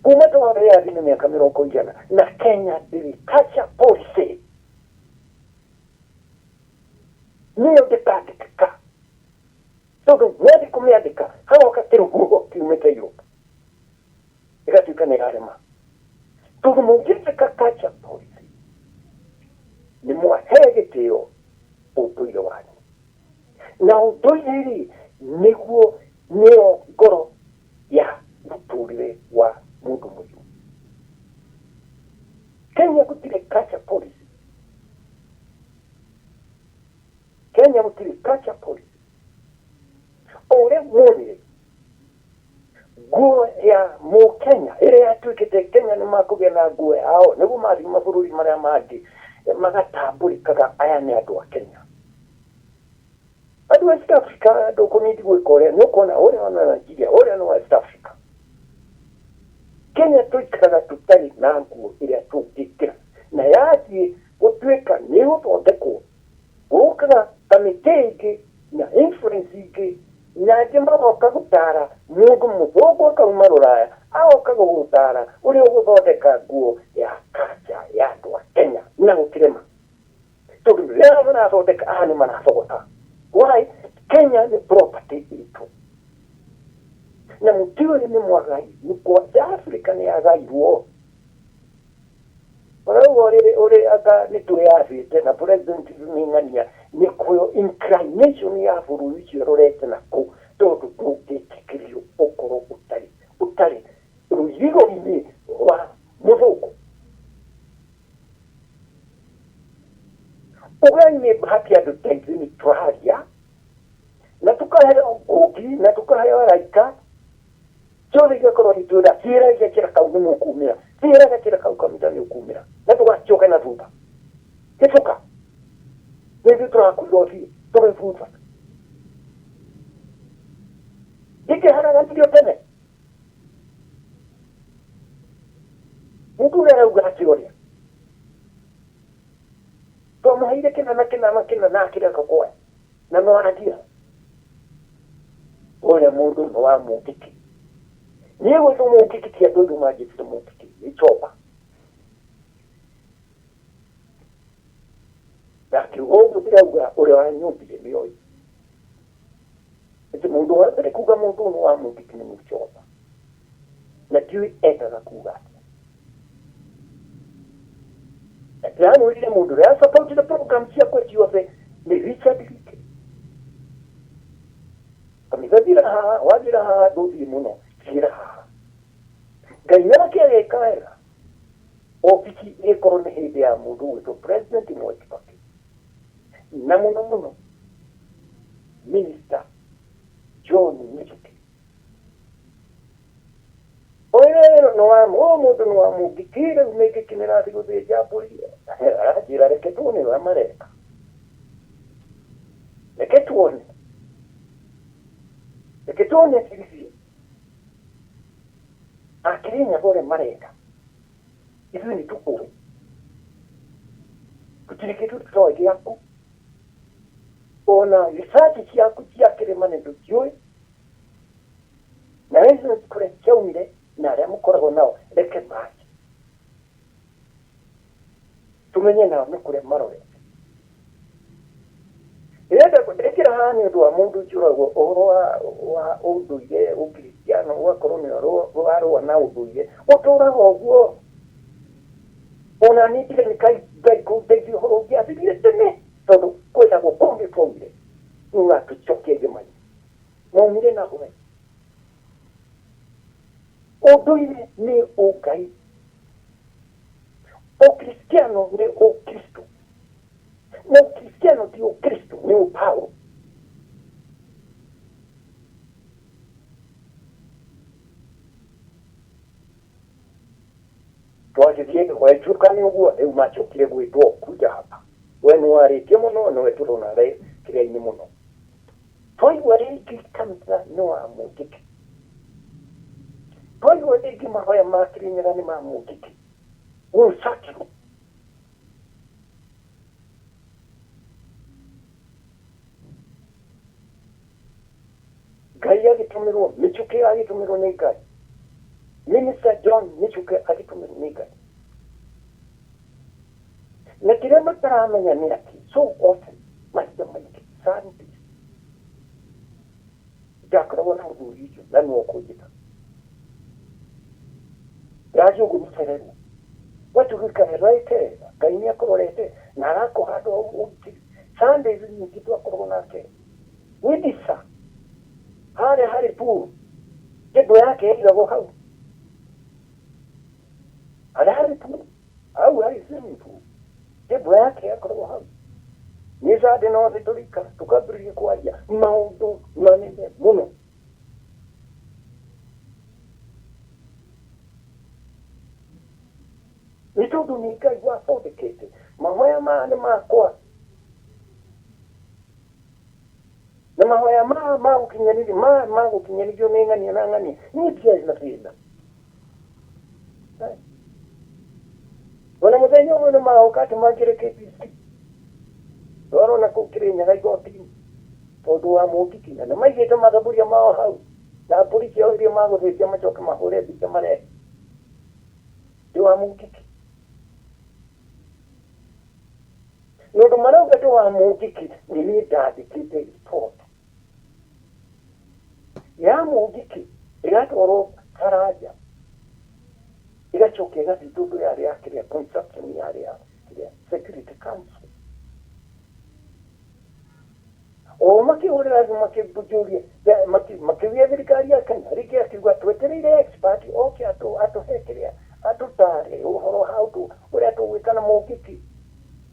Kuma twambe yathi nĩ mĩaka mĩrongo igana na Kenya ndĩrĩ culture policy. Nĩyo ndĩkandĩkĩka tondũ mwathiĩ kũmĩandĩka hagoka kĩrũhuho kiumĩte Europe ĩgatuĩka nĩ yarema tondũ mũngĩandĩka culture policy nĩ mwahe gĩtĩo ũndũire wanyu na ũndũire rĩ nĩguo nĩyo ngoro ya mũtũrĩre wa mũndũ mũirũ. Kenya gũtirĩ culture policy. Kenya gũtirĩ culture policy. O ũrĩa muonire nguo ya mũkenya ĩrĩa yatuĩkĩte Kenya nĩ makũgĩa na nguo yao nĩguo mathiĩ mabũrũri marĩa mangĩ magatambũrĩkaga aya nĩ andũ a Kenya. Andũ a East Africa ndũkũnindi gwĩka ũrĩa nĩ ũkuona ũrĩa wa Nigeria ũrĩa nĩ wa East Africa. Kenya tũikaraga tũtarĩ na nguo ĩrĩa tũngĩkĩra na yathiĩ gũtuĩka nĩ ĩgũthondekwo gũkaga kamĩtĩ ĩngĩ na influence ingĩ na angĩ magoka gũtara mũndũ mũthũngũ akauma rũraya agoka gũgũtara ũrĩa ũgũthondeka nguo ya culture ya andũ a Kenya na gũtirema tondũ rĩrĩa marathondeka aya nĩ marathogota why Kenya nĩ property itũ na mũtiũĩ nĩ mwagai nĩ Africa nĩ yagairwo Ũrauga ũrĩ anga nĩ twĩyathĩte na president nĩ ng'ania nĩ kũheo inclination ya bũrũri ũcio ĩrorete na kũ tondũ ndũngĩtĩkĩrio ũkorwo ũtarĩ ũtarĩ rũirigo-inĩ rwa mũthũngũ. Ũgai nĩ bahati andũ ta ithuĩ nĩ tũraria na tũkaheo ngũngi na tũkaheo araika ciothe igakorwo itwĩra thiĩra gacĩra kau nĩ mũkumĩra thiĩra gacĩra kau kamita nĩ ũkumĩra na ndũgacoke na thutha hĩtũka nĩ ithuĩ tũrakwĩra ũthiĩ tũrĩ thutha ndingĩharaganirio tene mũndũ ũrĩa arauga atĩ ũrĩa twamũheire kĩna na kĩna na kĩna na akĩreka kuoya na no aragia ũrĩa mũndũ nĩ wa mũngĩkĩ Niĩ gwĩtwo mũngĩkĩ ti andũ aingĩ manjĩtire mũngĩkĩ, nĩ Chopa. Na kiugo ũguo ndĩrauga ũrĩa wanyũmbire nĩ oĩ. Atĩ mũndũ wa mbere kuga mũndũ ũyũ nĩ wa mũngĩkĩ nĩ Mũchopa. Na ndiũĩ endaga kuga atĩa. Na ndĩramwĩrire mũndũ ũrĩa supportire program ciakwa ciothe nĩ Richard Rike. Kanitha thira haha, wathira haha ndũthiĩ mũno, thiĩra haha. Ngai nake agĩka wega, obici ĩgĩkorwo nĩ hĩndĩ ya mũndũ ũgwĩtwo President Mwai Kibaki, na mũno mũno Minister John Michuki. Ũyũ nĩ wa ũyũ mũndũ nĩ wa mũngĩkĩ rĩu mĩngĩkĩ nĩ ĩrathiĩ gũthĩnja mbũri aranjĩra reke tuone ũrĩa mareka reke tuone reke tuone atĩrĩrĩ akĩrĩnyaga ũrĩa mareka ithuĩ nĩ tũkũĩ gũtirĩ kĩndũ tũtoĩ gĩaku ona research ciaku cia kĩrĩma nĩ ndũciũĩ na reasons kũrĩa ciaumire na arĩa mũkoragwo nao reke maji tũmenye nao nĩ kũrĩa marorete ndĩrenda ndekĩra haha nĩ ũndũ wa mũndũ ũcio ũragwo ũhoro wa wa ũndũire ũkristiano ũgakorwo nĩ ũrarũa na ũndũire ũtũraga ũguo ona niĩ ndige nĩ Ngai Ngai kũndeithia ũhoro ũngĩathirire tene tondũ kwĩtagwo kũngĩ twaumire nĩ ũratũcokia irĩma-inĩ mwaumire na we ũndũire nĩ ũngai ũkristiano nĩ ũkristo na ũkristiano ti ũkristo nĩ ũpaũro twagĩthiĩ gwatuĩka nĩ ũguo rĩu macokire gwĩtwo kuja hapa we nĩ warĩtie mũno nĩwe tũrona kĩrĩa-inĩ mũno twaigua rĩngĩ kanitha nĩ wa mũngĩkĩ twaigua rĩngĩ mahoya ma Kĩrĩnyaga nĩ ma mũngĩkĩ ũcakirwo Ngai agĩtũmĩrwo Mĩchũkĩ agĩtũmĩrwo nĩ Ngai Minister John Mĩchũkĩ agĩtũmĩrwo nĩ Ngai na kĩrĩa mataramenya nĩ atĩ so often mahinda maingĩ Sundays ndakoragwo na mũthuri ũcio na nĩwe ũkũnjĩta ndĩrathiĩ ũguo mũcererwo watugĩkare rete Ngai nĩ akũrorete na arakũhanda ũgitĩri Sundays nyingĩ twakoragwo nake Windsor harĩa harĩ pool kĩndũ yake yaigagwo hau harĩa harĩ pool hau harĩ swimming pool kĩndũ yake yakoragwo hau nĩ Sunday no thĩ tũrĩikara tũkambĩrĩria kwaria maũndũ manene mũno nĩ tondũ nĩ Ngai wathondekete mahoya maya nĩ makwa na mahoya ma magũkinyanĩrio ma magũkinyanĩrio nĩ ng'ania na ng'ania niĩ ndiarĩ na thĩna ona mũthenya ũmwe nĩ magoka atĩ manjĩre KBC twarona kũu Kĩrĩnyaga igoti-inĩ tondũ wa mũngiki na nĩ maigĩte mathaburia mao hau na mbũri ciao iria magũthĩnja macoke mahũre mbica marehe ndĩ wa mũngiki nĩ ũndũ marauga ndĩ wa mũngiki nĩ niĩ ndandĩkĩte report ya mũngiki ĩgatwarwo Faranja ĩgacoka ĩgathiĩ tondũ yarĩ ya kĩrĩa conception yarĩ ya kĩrĩa Security Council o makĩhũrĩra thimũ makĩnjũria makĩũria thirikari ya Kenya rĩngĩ akiuga twetereire expert oke atũhe kĩrĩa atũtare ũhoro how to ũrĩa tũgwĩka na mũngiki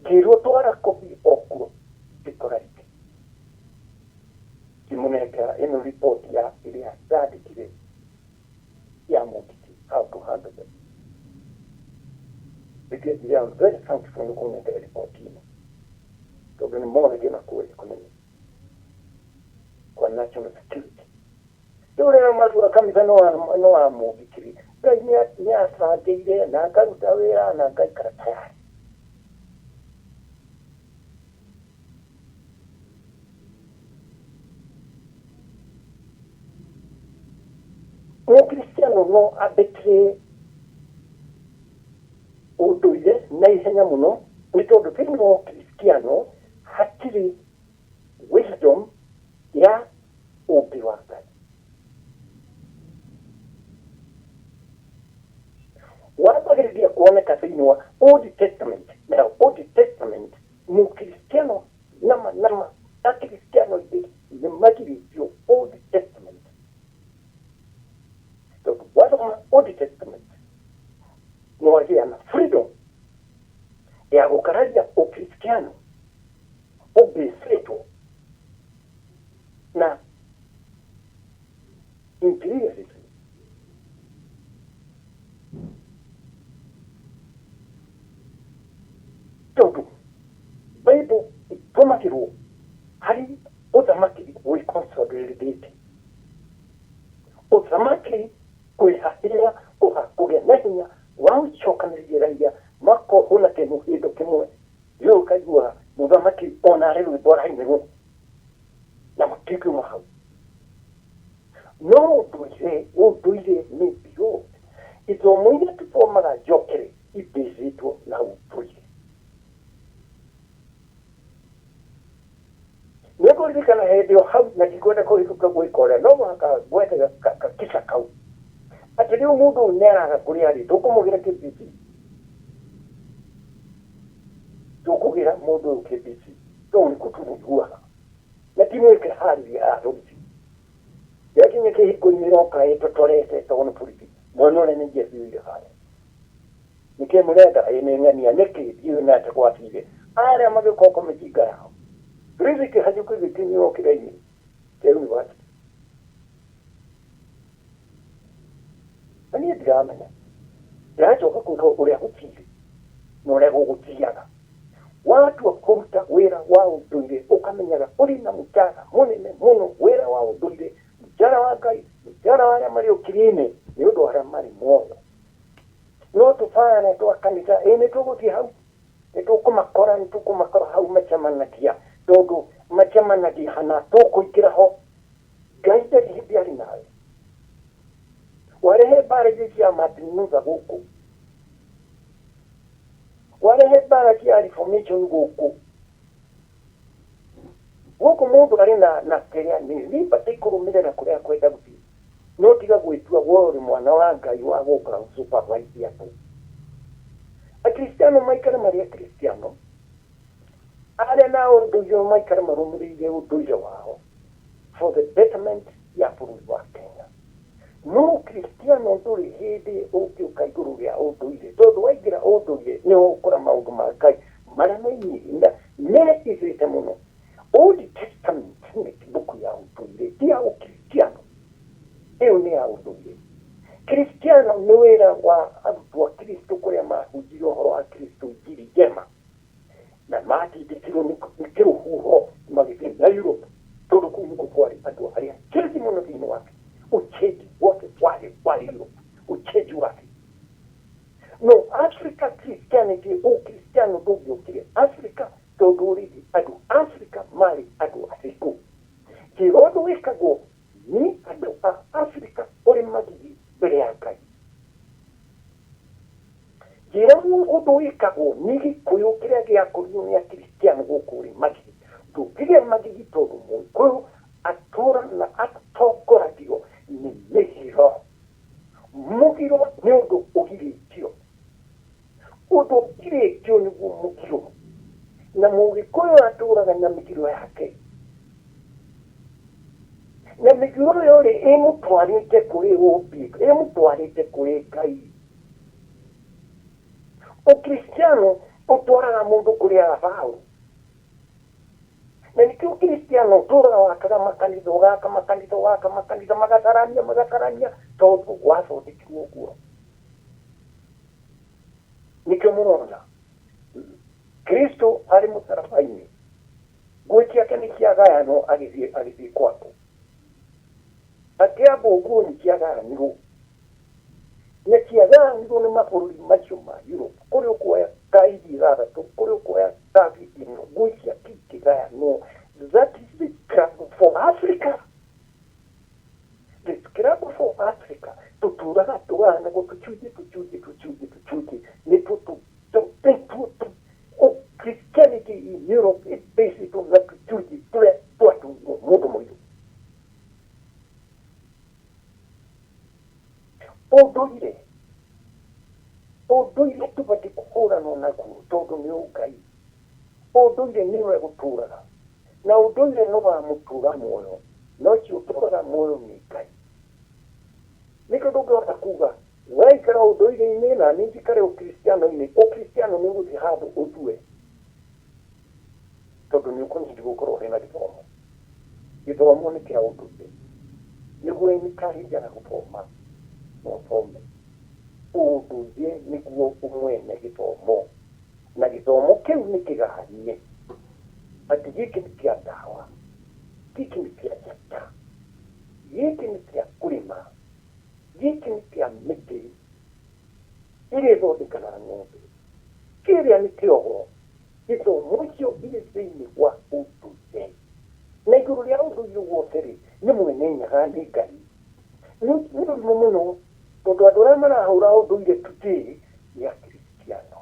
ngĩrwo twara kobi o kuo ngĩkora rĩngĩ ngĩmũnengera ĩno report ya ĩrĩa ndandĩkire ya mũngiki how to handle them rĩngĩ njĩra I'm very thankful nĩ kũnengera report ĩno tondũ nĩ moragio na kũrĩa kũnene kwa national security rĩu rĩrĩa maruga kanitha nĩ wa mũngikiri Ngai nĩ abangĩire na ngaruta wĩra na ngaikara tayari mũkristiano No abetray ũndũire na ihenya mũno, nĩ tondũ thĩinĩ wa ũkristiano hatirĩ wisdom ya ũũmbi wa Ngai. Wambagĩrĩria kuoneka thĩinĩ wa Old Testament. Na Old Testament mũkristiano nama nama, akristiano aingĩ nĩ magirĩtio Old Testament, tondũ wathoma Old Testament nĩ wagĩa na freedom ya gũkararia ũkristiano ũbĩcĩtwo na imperialism. Tondũ Bible ĩtũmagĩrwo harĩ ũthamaki wĩ consolidated, ũthamaki kwĩha hinya, kũgĩa na hinya wa gũcokanĩrĩria raia makohwo na kĩndũ kĩmwe. Rĩu ũkaigua mũthamaki ona arĩ rwĩmbo arainĩrwo na matingiuma hau. No ũndũire, ũndũire nĩ beyond ithomo iria tũthomaga njokere ibĩcĩtwo na ũndũire. Nĩ ngũririkana hĩndĩ o hau, na ndikwenda kũhĩtũka gwĩka ũrĩa no mũhaka ngwete kisa kau, atĩ rĩu mũndũ ũyũ nĩ araga kũrĩa rĩ, tũkũmũgĩra KBC, tũkũgĩra mũndũ ũyũ KBC tondũ nĩkuo tũmũiguaga na ti mwĩke harĩria ya borithi. Yakinya kĩhingo-inĩ ĩroka ĩtotorete tondũ nĩ borithi, mwana ũrĩa nĩ njebiũire harĩa, nĩkĩ mũrenda? Ĩ nĩ ng'ania nĩkĩ ndiũĩ nate gwathire arĩa magĩkoka mĩcinga yao borithi kĩhanyũka gĩkinyio kĩrainĩ kĩa university. Na niĩ ndiramenya, ndĩracoka kwĩra ũrĩa gũthire na ũrĩa gũgũthiaga. Watua kũruta wĩra wa ũndũire, ũkamenyaga ũrĩ na mũcara mũnene mũno. Wĩra wa ũndũire, mũcara wa Ngai, mũcara wa arĩa marĩ ũkiri-inĩ nĩ ũndũ wa arĩa marĩ muoyo. No tũbara twa kanitha, ĩ nĩ tũgũthiĩ hau, nĩ tũkũmakora, nĩ tũkũmakora hau macemanagia, tondũ macemanagia hana tũkũingĩra ho. Ngai ndarĩ hĩndĩ arĩ nawe. Warehe mbara iria cia Martin Luther gũkũ, warehe mbara cia Reformation gũkũ, gũkũ mũndũ arĩ na kĩrĩa nĩ liberty kũrũmĩrĩra kũrĩa kwenda gũthiĩ, no tiga gwĩtua we ũrĩ mwana wa Ngai wa gũka supervise andũ. Akristiano maikare marĩ akristiano, arĩa na ũndũire maikare marũmĩrĩire ũndũire wao for the betterment ya bũrũri wa Kenya. No kristiano ndũrĩ hĩndĩ ũngĩũka igũrũ rĩa ũndũire, tondũ waingĩra ũndũire nĩ ũgũkora maũndũ ma Ngai marĩa menyihia mehithĩte mũno. Old Testament nĩ mbuku ya ũndũire, ti ya ũkristiano. Ĩyo nĩ ya ũndũire. Kristiano nĩ wĩra wa arutwo a Kristo kũrĩa mahunjirie ũhoro wa Kristo, injiri njema, na matindĩkirwo nĩ kĩrũhuho magĩthiĩ na Europe, tondũ kũu nĩkuo kwarĩ andũ arĩa change mũno thĩinĩ wa thĩ. Ũchange wothe warĩ Europe, ũchange wa thĩ. No Africa Christianity, ũkristiano ndũngĩokire Africa, tondũ rĩngĩ andũ Africa marĩ andũ athingu. Njĩra ũndũ wĩkagwo nĩ andũ a Africa ũrĩ magigi mbere ya Ngai. Njĩra ũndũ wĩkagwo nĩ Gĩkũyũ kĩrĩa gĩakũrirwo nĩ akristiano gũkũ ũrĩ magigi. Ndũngĩgĩa magigi, tondũ Mũgĩkũyũ atũra na atongoragio nĩ mĩgiro. Mũgiro nĩ ũndũ ũgirĩtio, ũndũ ũgirĩtio nĩguo mũgiro, na Mũgĩkũyũ atũraga na mĩgiro yake, na mĩgiro ĩyo rĩ ĩmũtwarĩte kũrĩ ũmbi, ĩmũtwarĩte kũrĩ Ngai. Ũkristiano ũtwaraga mũndũ kũrĩ arabaũ, na nĩkĩo ũkristiano ũtũraga wakaga makanitha, ũgaka makanitha, ũgaka makanitha, magatarania magatarania, tondũ wathondekirwo ũguo. Nĩkĩo mũrona Kristo arĩ mũtharaba-inĩ, nguo ciake nĩ ciagayanwo agĩthiĩ kwambwo. Akĩambwo nguo nĩ ciagayanirwo, na ciagayanirwo nĩ mabũrũri macio ma Europe, kũrĩa ũkuoya ta ithi ithathatũ, kũrĩa ũkuoya ta ĩno, nguo ciake ikĩgayanwo. That is the struggle for Africa. The struggle for Africa. Tũtũraga tũgayanagwo tũcunjĩ tũcunjĩ tũcunjĩ tũcunjĩ nĩtuo nĩtuo Christianity in Europe is based on na tũcunjĩ tũrĩa twatunywo mũndũ mũirũ. Ũndũire, ũndũire tũbatiĩ kũhũranwo naguo tondũ nĩ ũngai. Ũndũire nĩ ũrĩa gũtũraga na ũndũire nĩ wa mũtũra muoyo na ũcio ũtũraga muoyo nĩ Ngai. Nĩkĩo ndũngĩhota kuga waikara ũndũire-inĩ na niĩ njikare ũkristiano-inĩ. Ũkristiano nĩ ũgũthiĩ handũ ũtue tondũ nĩ ũkũnidi gũkorwo wĩna gĩthomo. Gĩthomo nĩ kĩa ũndũire. Nĩguo encourage gũthoma no ũthome. Ũndũire nĩguo mwene gĩthomo na gĩthomo kĩu nĩ kĩganie atĩ gĩkĩ nĩ kĩa ndawa, gĩkĩ nĩ kĩa njata, gĩkĩ nĩ kĩa kũrĩma, gĩkĩ nĩ kĩa mĩtĩ ĩrĩa ĩthondekaga ng'ombe, kĩrĩa nĩ kĩogo. Gĩthomo icio irĩ thĩinĩ wa ũndũire na igũrũ rĩa ũndũire wothe rĩ nĩ mwene nyaga nĩ Ngai. Nĩ ũrimũ mũno tondũ andũ arĩa marahũra ũndũire today nĩ akristiano.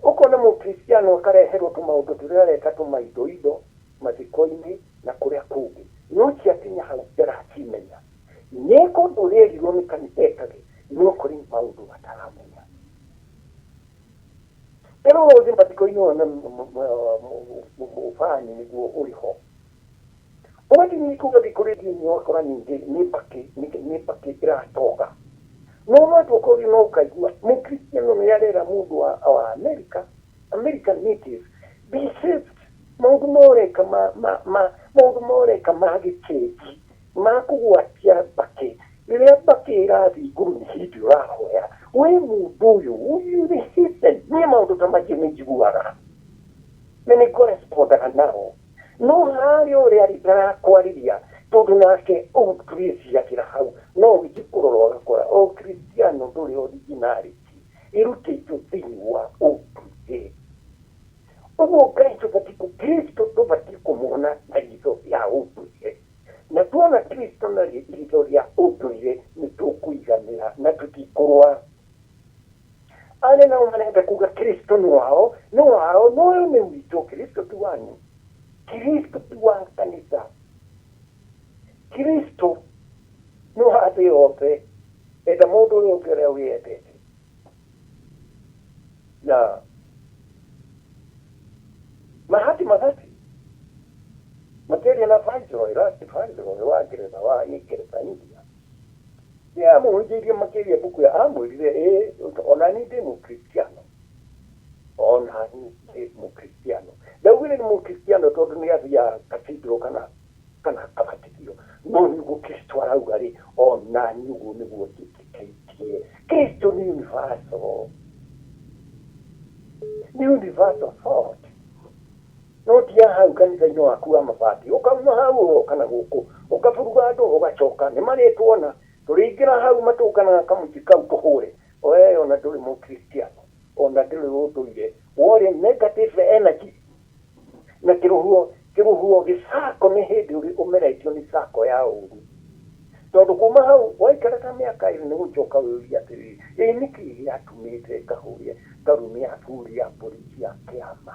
Ũkona mũkristiano akareherwo tũmaũndũ tũrĩa areka tũmaindoindo mathiko-inĩ na kũrĩa kũngĩ, no ciakinya hau ndaracimenya. Nĩeka ũndũ ũrĩa erirwo nĩ kanitha ekage, no kũrĩ maũndũ mataramenya. Rĩu ũthiĩ mathiko-inĩ wone ũbani nĩguo ũrĩ ho. Ũgathiĩ ũgathiĩ kũrĩ ndini ũgakora ningĩ nĩ mbakĩ nĩ mbakĩ ĩratoga. No watua kũria no ũkaigua mũkristiano nĩ arera mũndũ wa America, American native, be saved. Maũndũ moreka ma ma ma maũndũ moreka ma gĩkĩnji ma kũgwatia mbakĩ. Rĩrĩa mbakĩ ĩrathiĩ igũrũ nĩ hĩndĩ ũrahoya. We mũndũ ũyũ ũyũ nĩ heathen. Niĩ maũndũ ta macio nĩ njiguaga na nĩ ngũrespondaga nao. No harĩa ũrĩa ndarakwarĩria tondũ nake ũtwĩciagĩra hau no ũthiĩ kũrora ũgakora o kristiano ndũrĩ originality ĩrutĩtwo thĩinĩ wa ũndũire. Ũguo Ngai tũbatiĩ Kristo tũbatiĩ kũmuona na ritho rĩa ũndũire. Na tuona Kristo na ritho rĩa ũndũire nĩ tũkũiganĩra na tũtikũrũa. Arĩa nao marenda kuga Kristo nĩ wao, nĩ wao, no ũyũ nĩ witũ, Kristo ti wanyu. Kristo ti wa kanitha. Kristo nĩ wa thĩ yothe. Enda mũndũ ũrĩa ũngĩ ũrĩa wĩyendete. Na Mahatma Gandhi makĩaria na Viceroy, last Viceroy wa Ngeretha wa Ngeretha India. Nĩ amũhunjĩirie makĩria mbuku ya amwĩrire ĩ ona niĩ ndĩ mũkristiano. Ona niĩ ndĩ mũkristiano. Ndaugire nĩ mũkristiano tondũ nĩ athiaga cathedral kana kana akabatithio. No nĩguo Kristo arauga rĩ, ona niĩ ũguo nĩguo njĩtĩkĩtie. Kristo nĩ universal. Nĩ universal thought. No ti ya hau kanitha-inĩ waku wa mabati. Ũkauma hau ũgoka na gũkũ. Ũkaburuga andũ ũgacoka. Nĩ marĩtuona. Tũrĩingĩra hau matũnganaga kamũciĩ kau tũhũre. We ona ndũrĩ mũkristiano. Ona ndũrĩ ũndũire. Worĩ negative energy. Na kĩrũhuo kĩrũhuo gĩcako nĩ hĩndĩ ũrĩ ũmeretio nĩ cako ya ũru. Tondũ kuma hau waikara ta mĩaka ĩrĩ nĩ gũcoka wĩũrie atĩrĩrĩ, ĩ nĩkĩ gĩatũmĩte ngahũre ngarume athuri a mbũri cia kĩama?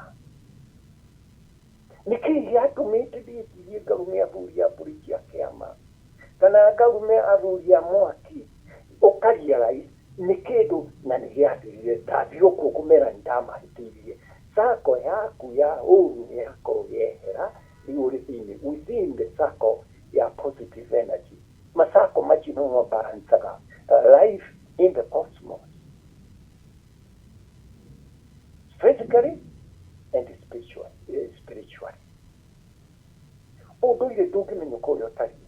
Nĩkĩ gĩatũmĩte ndĩcirie ngarume athuri a mbũri cia kĩama? Kana ngarume athuri a mwaki? Ũka realize nĩ kĩndũ na nĩ gĩathirire ndathiĩ ũguo kũmera nĩ ndamahĩtĩirie. Circle yaku ya ũru nĩ yakorwo yehera rĩu ũrĩ thĩinĩ within the circle ya positive energy. Macircle macio nĩmo mabalancaga life in the cosmos physically and spiritually. Spiritually. Ũndũire ndũngĩmenyeka ũrĩa ũtariĩ.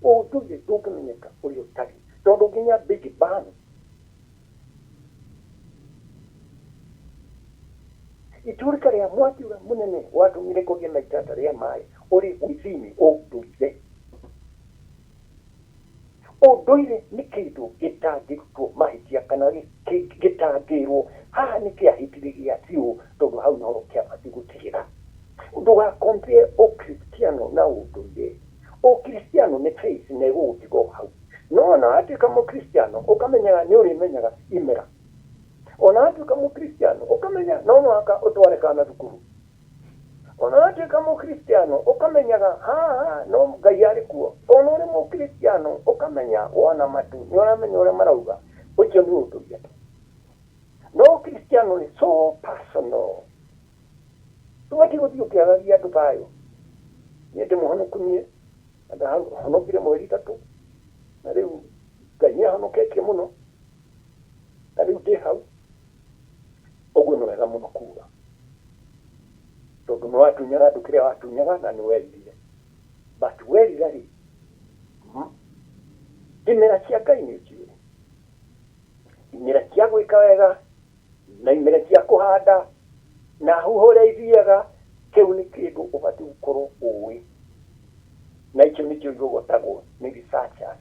Ũndũire ndũngĩmenyeka ũrĩa ũtariĩ tondũ nginya Big Bang itũrĩka rĩa mwaki ũrĩa mũnene watũmire kũgĩe na itata rĩa maĩ ũrĩ within ũndũire. Ũndũire nĩ kĩndũ gĩtangĩrutwo mahĩtia kana gĩtangĩrwo haha nĩ kĩahĩtire gĩa biũ tondũ hau noho kĩabatiĩ gũtigĩra. Ndũga compare ũkristiano na ũndũire. Ũkristiano nĩ faith na ĩgũgũtiga o hau. Mũkristiano ũkamenyaga nĩ ũrĩmenyaga imera. Ona watuĩka Mũkristiano ũkamenya no mũhaka ũtware kana thukuru. Ona watuĩka Mũkristiano ũkamenyaga haha no Ngai arĩ kuo. Ona ũrĩ Mũkristiano ũkamenya wona matu nĩ ũramenya ũrĩa marauga. Ũcio nĩ ũndũire. No Ũkristiano nĩ so personal. Tũbatiĩ gũthiĩ ũkĩagagia andũ thayũ. Niĩ ndĩ mũhonoku niĩ, na ndahonokire mweri itatũ, na rĩu Ngai nĩ ahonoketie mũno, na rĩu ndĩ hau. Ũguo nĩ wega mũno kuga, tondũ nĩ watunyaga andũ kĩrĩa watunyaga na nĩ weririre. But werira rĩ, imera cia Ngai nĩ ũciũĩ. Imera cia gwĩka wega na imera cia kũhanda na huho ũrĩa ithiaga, kĩu nĩ kĩndũ ũbatiĩ gũkorwo ũĩ. Na icio nĩcio igogotagwo nĩ researchers.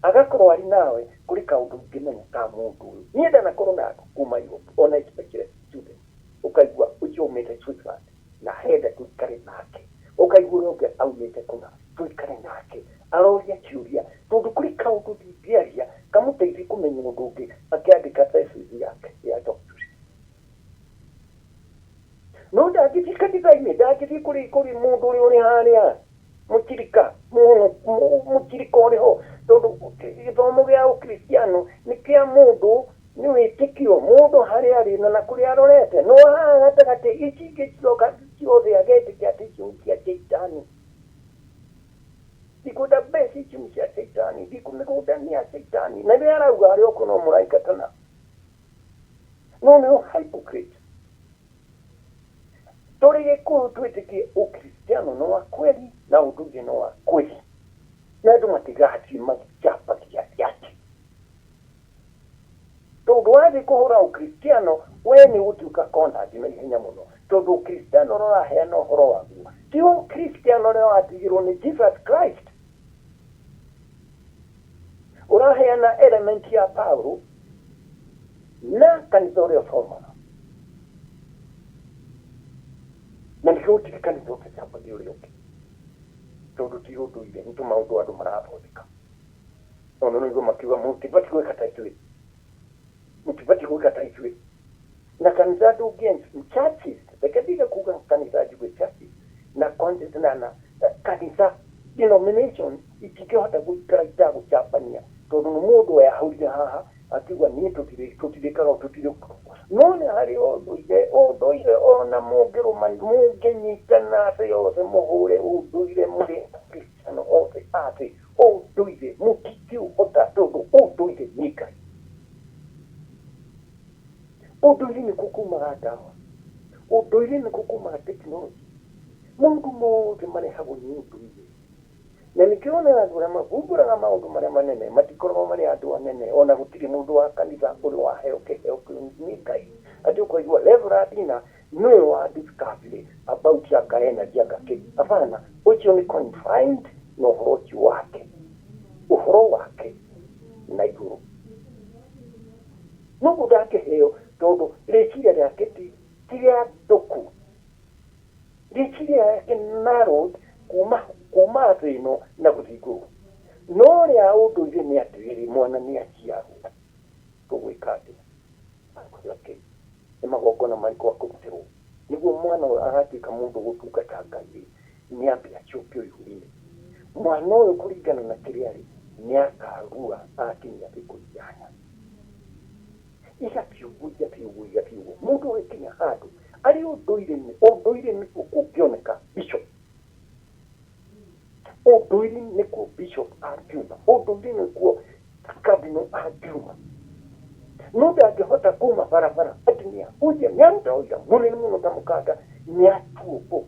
Agakorwo arĩ nawe kũrĩ kaũndũ ũngĩmenya ka mũndũ ũyũ. Niĩ ndanakorwo na andũ kuma Europe, ona especially students, ũkaigua ũcio aumĩte Switzerland na arenda tũikare nake. Ũkaigua ũrĩa ũngĩ aumĩte kũna, tũikare nake. Aroria kĩũria, tondũ kũrĩ kaũndũ ndingĩaria kamũteithie kũmenya ũndũ ũngĩ akĩandĩka thesis yake ya doctorate. No ndangĩthiĩ kanitha-inĩ, ndangĩthiĩ kũrĩ kũrĩ mũndũ ũrĩa ũrĩ harĩa mũchirika, mũchirika ũrĩ ho, tondũ gĩthomo gĩa ũkristiano nĩ kĩa mũndũ, nĩ wĩtĩkio, mũndũ harĩa arĩ na kũrĩa arorete. No haha gatagatĩ ici ingĩ cioka ciothe agetĩkia atĩ icio nĩ cia Shaitani. Ndikwenda mbeca icio nĩ cia Shaitani, mĩgũnda nĩ ya Shaitani. Na rĩrĩa arauga arĩ o kũu no mũraingatana. No nĩ hypocrite. Tũrĩ Gĩkũyũ twĩtĩkie ũkristiano nĩ wa kweli na ũndũire nĩ wa kweli. Na andũ matigathiĩ magĩcambagia atĩ atĩ. Tondũ wathiĩ kũhũra ũkristiano we nĩ ũgũtuĩka convert na ihenya mũno. Tondũ ũkristiano ũrĩa ũraheana ũhoro waguo ti ũkristiano ũrĩa watigirwo nĩ Jesus Christ. Ũraheana element ya Paulo na kanitha ũrĩa ũthomaga. Na nĩkĩo gũtirĩ kanitha ũtacambagia ũrĩa ũngĩ. Tondũ ti ũndũire, nĩ tũmaũndũ andũ marathondeka. Ona no igua makiuga mũtibatiĩ gwĩka ta ithuĩ. Mũtibatiĩ gwĩka ta ithuĩ. Na kanitha ndũngĩ churches, reke ndige kuga kanitha njuge churches na na na kanitha denomination itingĩhota gũikara itagũcambania tondũ nĩ mũndũ weyahũrire haha akiuga niĩ tũtirĩkaga ũũ, tũtirĩ no nĩ harĩ ũndũire, ũndũire ona mũngĩrũma mũngĩnyitana thĩ yothe mũhũre ũndũire mũrĩ Akristiano othe a thĩ, ũndũire mũtingĩũhota tondũ ũndũire nĩ Ngai. Ũndũire nĩkuo kumaga ndawa, ũndũire nĩkuo kumaga tekinoronjĩ, maũndũ mothe marehagwo nĩ ũndũire. Na nĩkĩo wonaga andũ arĩa mavumbũraga maũndũ marĩa manene matikoragwo marĩ andũ anene, ona gũtirĩ mũndũ wa kanitha ũrĩ waheo kĩheo kĩu nĩ Ngai. Atĩ ũkaigua Reverend na nĩwe wa discovery about anga energy anga kĩ. Hapana, ũcio nĩ confined na ũhoro ũcio wake, ũhoro wake na igũrũ. Noguo ndangĩheo tondũ rĩciria rĩake ti rĩa ndũku. Rĩciria rĩake narrowed kuma kuma thĩ ĩno na gũthiĩ igũrũ. No rĩa ũndũire nĩ atĩrĩrĩ, mwana nĩ aciarwo, tũgwĩka atĩa? Akũheo kĩ? Nĩ magongona marĩkũ akũrutĩrwo? Nĩguo mwana ũyũ agatuĩka mũndũ ũgũtungata Ngai rĩ, nĩ ambe acokio ihu-inĩ. Mwana ũyũ kũringana na kĩrĩa rĩ, nĩ akarua akinyia thikũ inyanya. Igathiĩ ũguo, igathiĩ ũguo, igathiĩ ũguo. Mũndũ agĩkinya handũ, arĩ ũndũire-inĩ, ũndũire nĩkuo kũngĩoneka bishop. Ũndũire nĩkuo bishop angiuma, ũndũire nĩkuo cardinal angiuma. No ndangĩhota kuma barabara atĩ nĩ ahunjia, nĩ aruta ũira mũnene mũno ta mũkanda, nĩ atuo.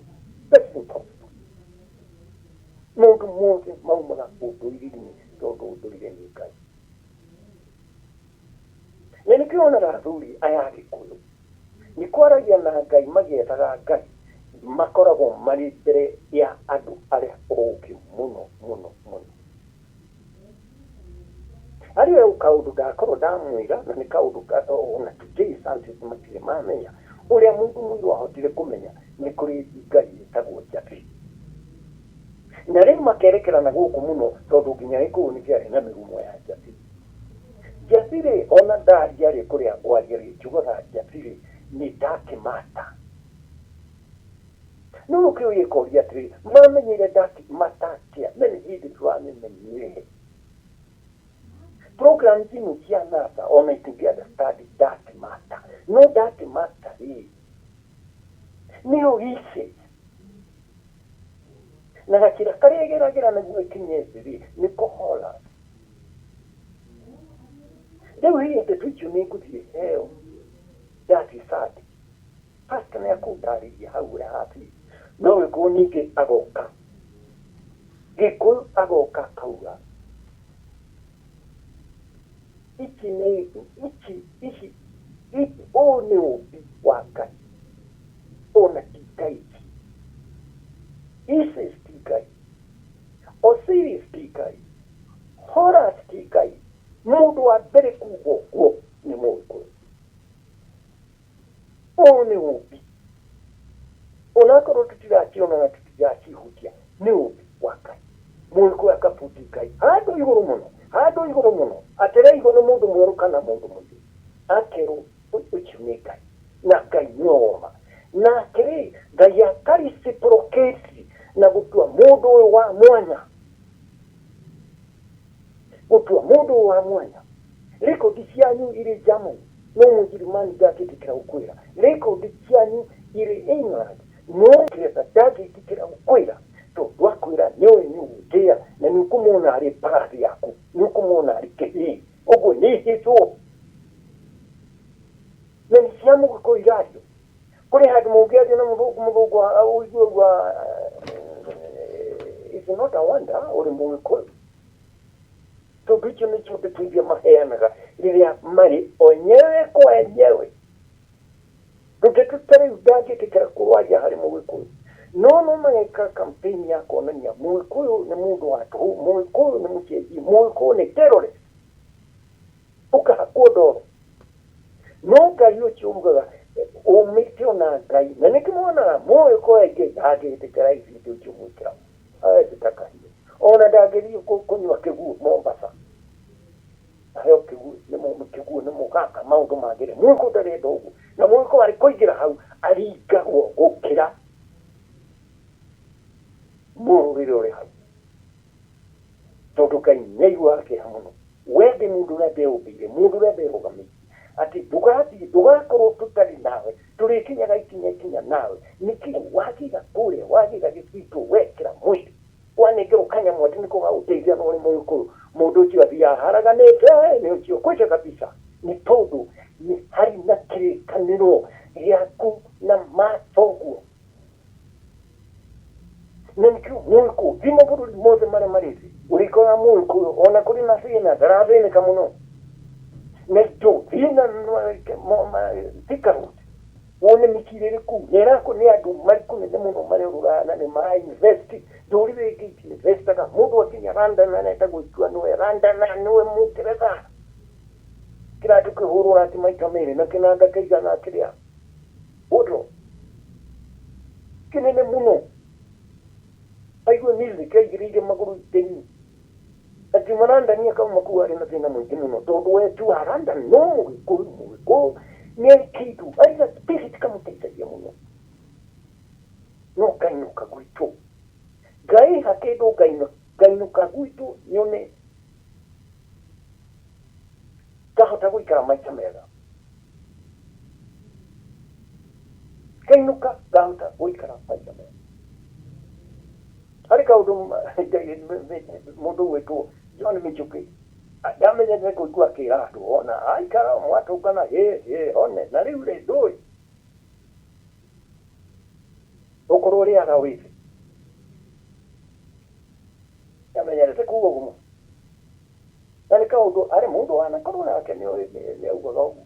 That's impossible. Maũndũ mothe maumaga ũndũire-inĩ tondũ ũndũire nĩ Ngai. Na nĩkĩo wonaga athuri aya a Gĩkũyũ nĩ kwaragia na Ngai magĩethaga Ngai makoragwo marĩ mbere ya andũ arĩa ogĩ mũno mũno mũno. Harĩ we kaũndũ ndakorwo ndamwĩra na nĩ kaũndũ ona today scientists matirĩ mamenya ũrĩa mũndũ mũirũ ahotire kũmenya nĩ kũrĩ ngai ĩtagwo Njathĩ. Na rĩu makerekera na gũkũ mũno tondũ nginya Gĩkũyũ nĩ kĩarĩ na mĩrumo ya njati. Njati rĩ, ona ndaria rĩ, kũrĩa ngwaria rĩ, njugaga njati rĩ, nĩ dark matter. No kĩũria ĩkoria atĩrĩ, mamenyire dark matter atĩa? Na nĩ hĩndĩ tũramĩmenyire. Programs imwe cia NASA ona itingĩ understand dark matter. No dark matter rĩ, nĩyo Isis. Na gakĩra karĩa ĩgeragĩra nĩguo ĩkinye thĩ rĩ, nĩko Horus. Rĩu hihi ndeto icio nĩ ngũthiĩ heo that is sad. Pastor nĩ akũndarĩria hau ũrĩa hathiĩ. No Gĩkũyũ ningĩ agoka. Gĩkũyũ agoka akauga ici nĩ ici ici ici ũũ nĩ ũmbi wa Ngai ona ti Ngai ici. Isis ti Ngai. Osiris ti Ngai. Horus ti Ngai. Mũndũ wa mbere kuga ũguo nĩ Mũgĩkũyũ. Ũyũ nĩ ũmbi. Onakorwo tũtiraciona na tũtiracihutia, nĩ ũmbi wa Ngai. Mũgĩkũyũ akabuti Ngai handũ igũrũ mũno, handũ igũrũ mũno, atĩraigwo nĩ mũndũ mwerũ kana mũndũ mũirũ. Akerwo ũcio nĩ Ngai, na Ngai nĩwe woma. Nake rĩ, Ngai aka reciprocate na gũtua mũndũ ũyũ wa mwanya. Gũtua mũndũ ũyũ wa mwanya. Rekondi cianyu irĩ Germany, no Mũnjĩrĩmani ndangĩtĩkĩra gũkwĩra. Rekondi cianyu irĩ England, no Mũngereza ndangĩtĩkĩra gũkwĩra, tondũ akwĩra nĩoĩ nĩ ũgũtĩa na nĩ ũkũmwona arĩ mbarathi yaku, nĩ ũkũmwona arĩ kĩhĩĩ. Ũguo nĩ hĩtwo. Na nĩ cia Mũgĩkũyũ irario. Kũrĩ handũ mũngĩaria na mũthũngũ, mũthũngũ ũigue ũguo, it's not a wonder ũrĩ Mũgĩkũyũ. Tondũ icio nĩcio ndeto iria maheanaga rĩrĩa marĩ enyewe kwa enyewe. Rũteto ta rĩu ndangĩtĩkĩra kũrwaria harĩ Mũgĩkũyũ. No no mageka campaign ya kuonania Mũgĩkũyũ nĩ mũndũ wa tũhũ, Mũgĩkũyũ nĩ mũcenji, Mũgĩkũyũ nĩ terrorist. Ũkahakwo ndoro. No Ngai ũcio ugaga ũmĩte ona Ngai. Na nĩkĩ monaga Mũgĩkũyũ aingĩ ndangĩtĩkĩra ici indo icio mwĩkĩraga. Aretĩka kahiũ. Ona ndangĩthiĩ kũnyua kĩguũ Mombasa. Aheo kĩguũ nĩ kĩguũ nĩ mũgaka maũndũ mangĩ. Mũgĩkũyũ ndarenda ũguo. Na Mũgĩkũyũ arĩ kũingĩra hau aringagwo gũkĩra mũrũrĩrĩ ũrĩ hau. Tondũ Ngai nĩ aiguaga kĩeha mũno. We ndĩ mũndũ ũrĩa ndeũmbĩire, mũndũ ũrĩa nderũgamĩirie. Atĩ ndũgathiĩ, ndũgakorwo tũtarĩ nawe, tũrĩkinyaga ikinya ikinya nawe. Nĩkĩ wagira kũrĩa, wagira gĩthitũ, wekĩra mwĩrĩ. Wanengerwo kanyamũ atĩ nĩko gagũteithia na ũrĩ Mũgĩkũyũ. Mũndũ ũcio athiaga aharaganĩte, nĩ ũcio kwisha kabisa. Nĩ tondũ nĩ harĩ na kĩrĩkanĩro gĩaku na mathoguo. Na nĩkĩo Mũgĩkũyũ, thiĩ mabũrũri mothe marĩa marĩ thĩ, ũrĩkoraga Mũgĩkũyũ ona kũrĩ na thĩna, ndarathĩnĩka mũno. Na indo, thiĩ na Thika Road, wone mĩciĩ ĩrĩ kũu, na ĩrakwo nĩ andũ marĩ kũnene mũno marĩ Rũraya na nĩ mara invest, ndũrĩrĩ ingĩ iti-investaga. Mũndũ akinya London arenda gwĩtua nĩwe London, nĩwe Mũngeretha. Kĩratũ kĩhũrwo rangi maita merĩ na kĩnanda kĩigana kĩrĩa. Wardrobe kĩnene mũno. Aigue music aigĩrĩire magũrũ itĩ-inĩ. Akiuma London akauma kũu arĩ na thĩna mũingĩ mũno tondũ we tu wa London no Mũgĩkũyũ, Mũgĩkũyũ nĩ arĩ kĩndũ, arĩ ga spirit kamũteithagia mũno. No ngainũka gwitũ, ngaĩha kĩndũ ngainũka gwitũ nyone ngahota gũikara maica mega. Ngainũka ngahota gũikara maica mega. Harĩ kaũndũ mũndũ ũgwĩtwo John Michuki ndamenyete kũigua akĩra andũ ona aikara mwatũngana hĩ hĩ one na rĩu rĩ ndũĩ ũkorwo ũrĩaga wĩ thĩ. Ndamenyerete kuga ũguo mũno. Na nĩ kaũndũ arĩ mũndũ wanakorwo nake nĩ augaga ũguo.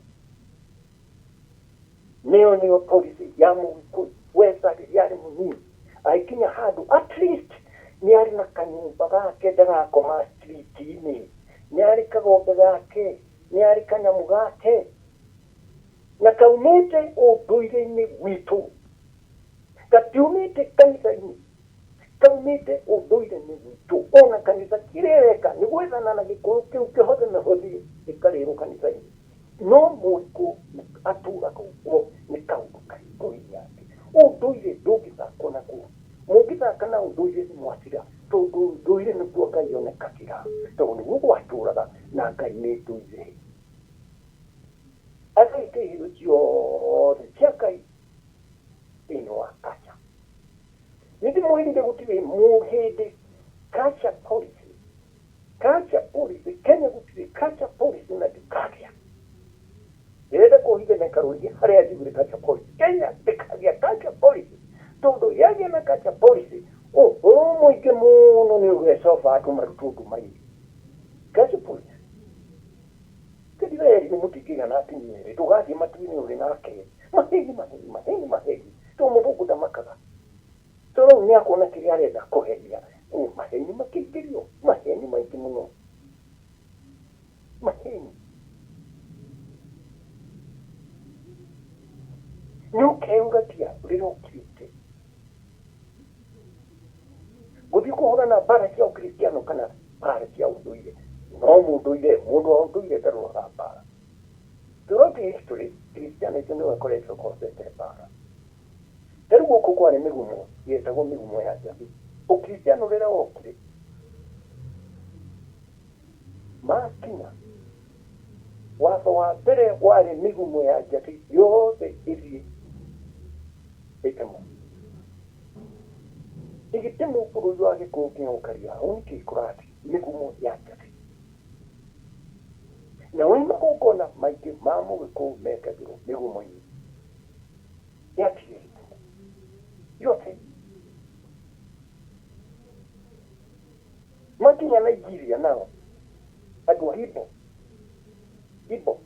Nĩyo nĩyo policy ya Mũgĩkũyũ wetha rĩrĩa arĩ mũnini agĩkinya handũ at least nĩ arĩ na kanyũmba gake ndarakoma street-inĩ, nĩ arĩ kagombe gake, nĩ arĩ kanyamũ gake, na kaumĩte ũndũire-inĩ witũ, gatiumĩte kanitha-inĩ, Kaumĩte ũndũire-inĩ witũ. Ona kanitha kĩrĩa ĩreka nĩ gwethana na gĩkũyũ kĩu kĩhothe mĩhothi ĩkarĩrwo kanitha-inĩ. No mũgĩkũyũ atũraga ũguo nĩ kaũndũ karĩ ngoro-inĩ yake. Ũndũire ndũngĩthakwo naguo. Mũngĩthaka na ũndũire nĩ mwathira tondũ ũndũire nĩkuo Ngai onekagĩra tondũ nĩguo gwatũraga na Ngai nĩ ndũire. Agaita iheo ciothe cia Ngai thĩinĩ wa culture. Nĩ ndĩmwĩrire gũtirĩ hĩndĩ culture policy, culture policy, Kenya gũtirĩ culture policy na ndĩkagĩa. Ndĩrenda kũhithania karũrigi harĩa njugire culture policy. Kenya ndĩkagĩa culture policy tondũ yagĩa na culture policy ũhoro mũingĩ mũno nĩ ũgecoba andũ marutwo nduma-inĩ. Culture policy. Kĩndira yerirwo mũtingĩigana atumia erĩ ndũgathiĩ matu-inĩ ũrĩ nake. Maheni maheni maheni maheni tondũ mũthũngũ ndamakaga. So rĩu nĩ akuona kĩrĩa arenda kũhenia maheni makĩingĩrio maheni maingĩ mũno maheni. Nĩ ũkeũragia rĩrĩa ũkirĩte gũthiĩ kũhũrana mbara cia ũkristiano kana mbara cia ũndũire. No mũndũire mũndũ wa ũndũire ndarũaga mbara. Throughout history Christianity nĩyo ĩkoretwo ĩkosete mbara. Ta rĩu gũkũ kwarĩ mĩgumo yetagwo mĩgumo ya njabi. Ũkristiano rĩrĩa wokire makinya watho wa mbere warĩ mĩgumo ya njabi yothe ĩthiĩ ĩtemwo. Ĩgĩtemwo bũrũri wa Gĩkũyũ nginya ũkaria hau nĩkĩ kũrathiĩ mĩgumo ya njabi. Na wĩ magongona maingĩ ma mũgĩkũyũ mekagĩrwo mĩgumo-inĩ. Yatigire gĩtũmi yothe. Makinya Nigeria nao andũ a Igbo Igbo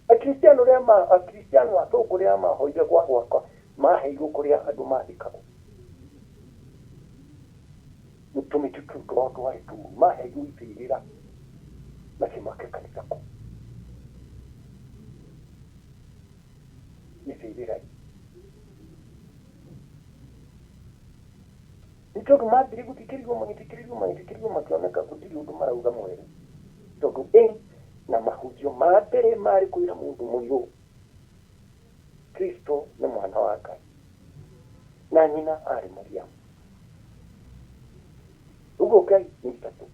Akristiano rĩa ma Akristiano athũngũ rĩrĩa mahoire gwa gwakwa maheirwo kũrĩa andũ mathikagwo tũmĩtĩ tũu twao twarĩ tũũru maheirwo ibĩrĩra makĩmake kanitha kũu ibĩrĩra-inĩ nĩ tondũ mambirie gũthikĩrĩrio magĩthikĩrĩrio magĩthikĩrĩrio makĩoneka gũtirĩ ũndũ marauga mwerũ tondũ ĩ na mahunjio ma mbere marĩ kwĩra mũndũ mũirũ Kristo nĩ mwana wa Ngai na nyina arĩ Mariamu. Ũguo Ngai nĩ itatũ,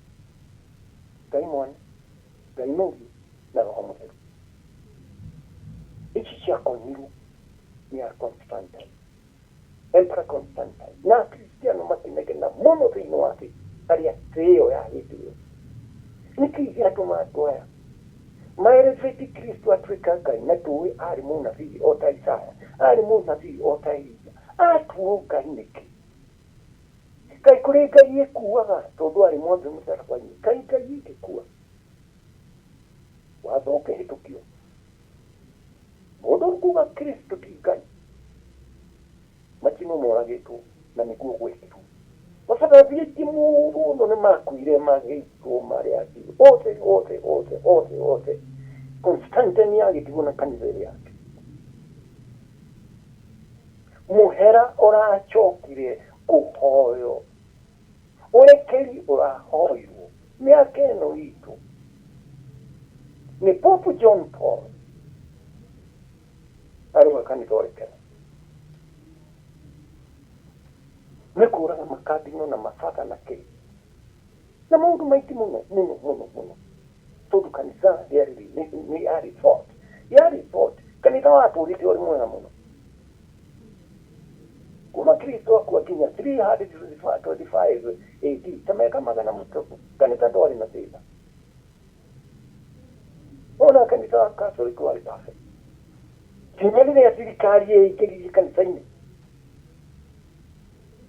Ngai Mwana, Ngai Mũriũ na Roho Mũtheru. Ici ciakoinirwo nĩ a Constantine, Emperor Constantine na Akristiano makĩnegena mũno thĩinĩ wa thĩ arĩa thĩ ĩyo ya hĩndĩ ĩyo. Nĩkĩ gĩatũma andũ aya maelevate Kristo atuĩka Ngai na tũĩ arĩ mũnabii o ta Isaya, arĩ mũnabii o ta Elija, atuo Ngai nĩkĩ? Kaĩ kũrĩ Ngai ĩkuaga tondũ arĩ mwambe mũtharaba-inĩ? Kaĩ Ngai ĩngĩkua? Watho ũkĩhĩtũkio. Mũndũ ũkuga Kristo ti Ngai, macinwo moragĩtwo na nĩguo gwekirwo. Mabathathi aingĩ mũno nĩ makuire magĩitwo marĩ athii othe othe othe othe othe. Constantine agĩtigwo na kanitha ĩrĩa yake. Mũhera ũracokire kũhoywo, ũrekeri ũrahoirwo mĩaka ĩno itũ nĩ Pope John Paul arauga kanitha ũrekera nĩ kũraga makandino na mabatha na kĩ na maũndũ maingĩ mũno mũno mũno mũno tondũ kanitha rĩarĩ nĩ yarĩ thought yarĩ thought kanitha watũrĩte ũrĩ mwega mũno kuma Kristo akua nginya 325 AD ta mĩaka magana matatũ kanitha ndwarĩ na thĩna ona kanitha wa Catholic warĩ perfect nginya rĩrĩa thirikari yeingĩririe kanitha-inĩ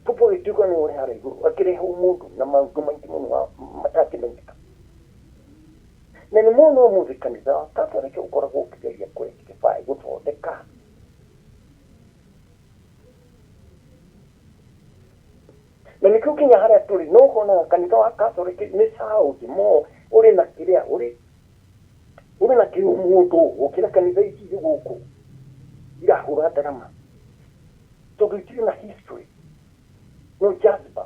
Pope agĩtuĩka nĩwe ũrĩ harĩa igũrũ akĩrehe ũmũndũ na maũndũ maingĩ mũno matakĩmenyeka na nĩ mũno ũmũthĩ kanitha wa Catholic ũkoragwo ũkĩgeria kũ rectify gũthondeka na nĩkĩo nginya harĩa tũrĩ no ũkonaga kanitha wa Catholic nĩ sound more ũrĩ na kĩrĩa ũrĩ ũrĩ na kĩũmũndũ gũkĩra kanitha ici irĩ gũkũ irahũra ndarama tondũ itirĩ na history no jazba.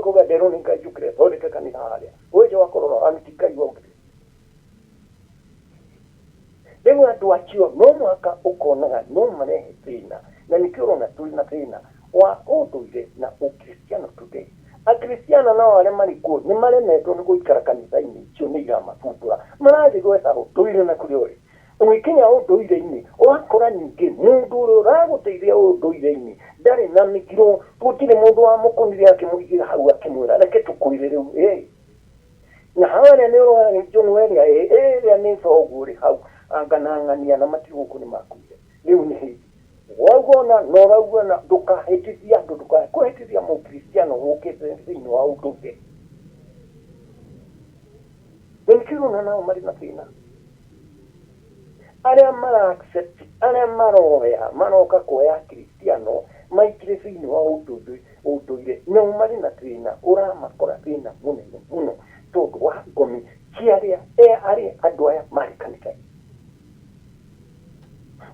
Ũkauga nderwo nĩ Ngai njũkĩre thondeke kanitha harĩa. Wĩje wakorwo na ti Ngai waugire. Rĩu andũ acio no mũhaka ũkonaga no marehe thĩna, na nĩkĩo ũrona tũrĩ na thĩna wa ũndũire na ũkristiano today. Akristiano nao arĩa marĩ kuo nĩ maremetwo nĩ gũikara kanitha-inĩ icio, nĩ iramathumbũra. Marathiĩ gwetha ũndũire na kũrĩa ũrĩ. Ũgĩkinya ũndũire-inĩ, ũgakora ningĩ mũndũ ũrĩa ũragũteithia ũndũire-inĩ ndarĩ na mĩgiro, gũtirĩ mũndũ wamũkũnire akĩmũigĩra hau akĩmwĩra reke tũkwĩre rĩu ĩ. Na harĩa nĩ ũrona nĩ njũng'wa ĩrĩa ĩrĩa nĩ thoguo ũrĩ hau anga na ng'ania na matirĩ gũkũ nĩ makuire. Rĩu nĩ hĩndĩ wauga ona na ũrauga na ndũkahĩtithie andũ, ndũkae kũhĩtithia mũkristiano ũkĩte thĩinĩ wa ũndũire. Na nĩkĩo ũrona nao marĩ na thĩna. Arĩa mara accept, arĩa maroya, maroka kuoya akristiano maingĩre thĩinĩ wa ũndũire, nao marĩ na thĩna ũramakora thĩna mũnene mũno tondũ wa ngomi cia arĩa arĩa andũ aya marĩ kanitha-inĩ.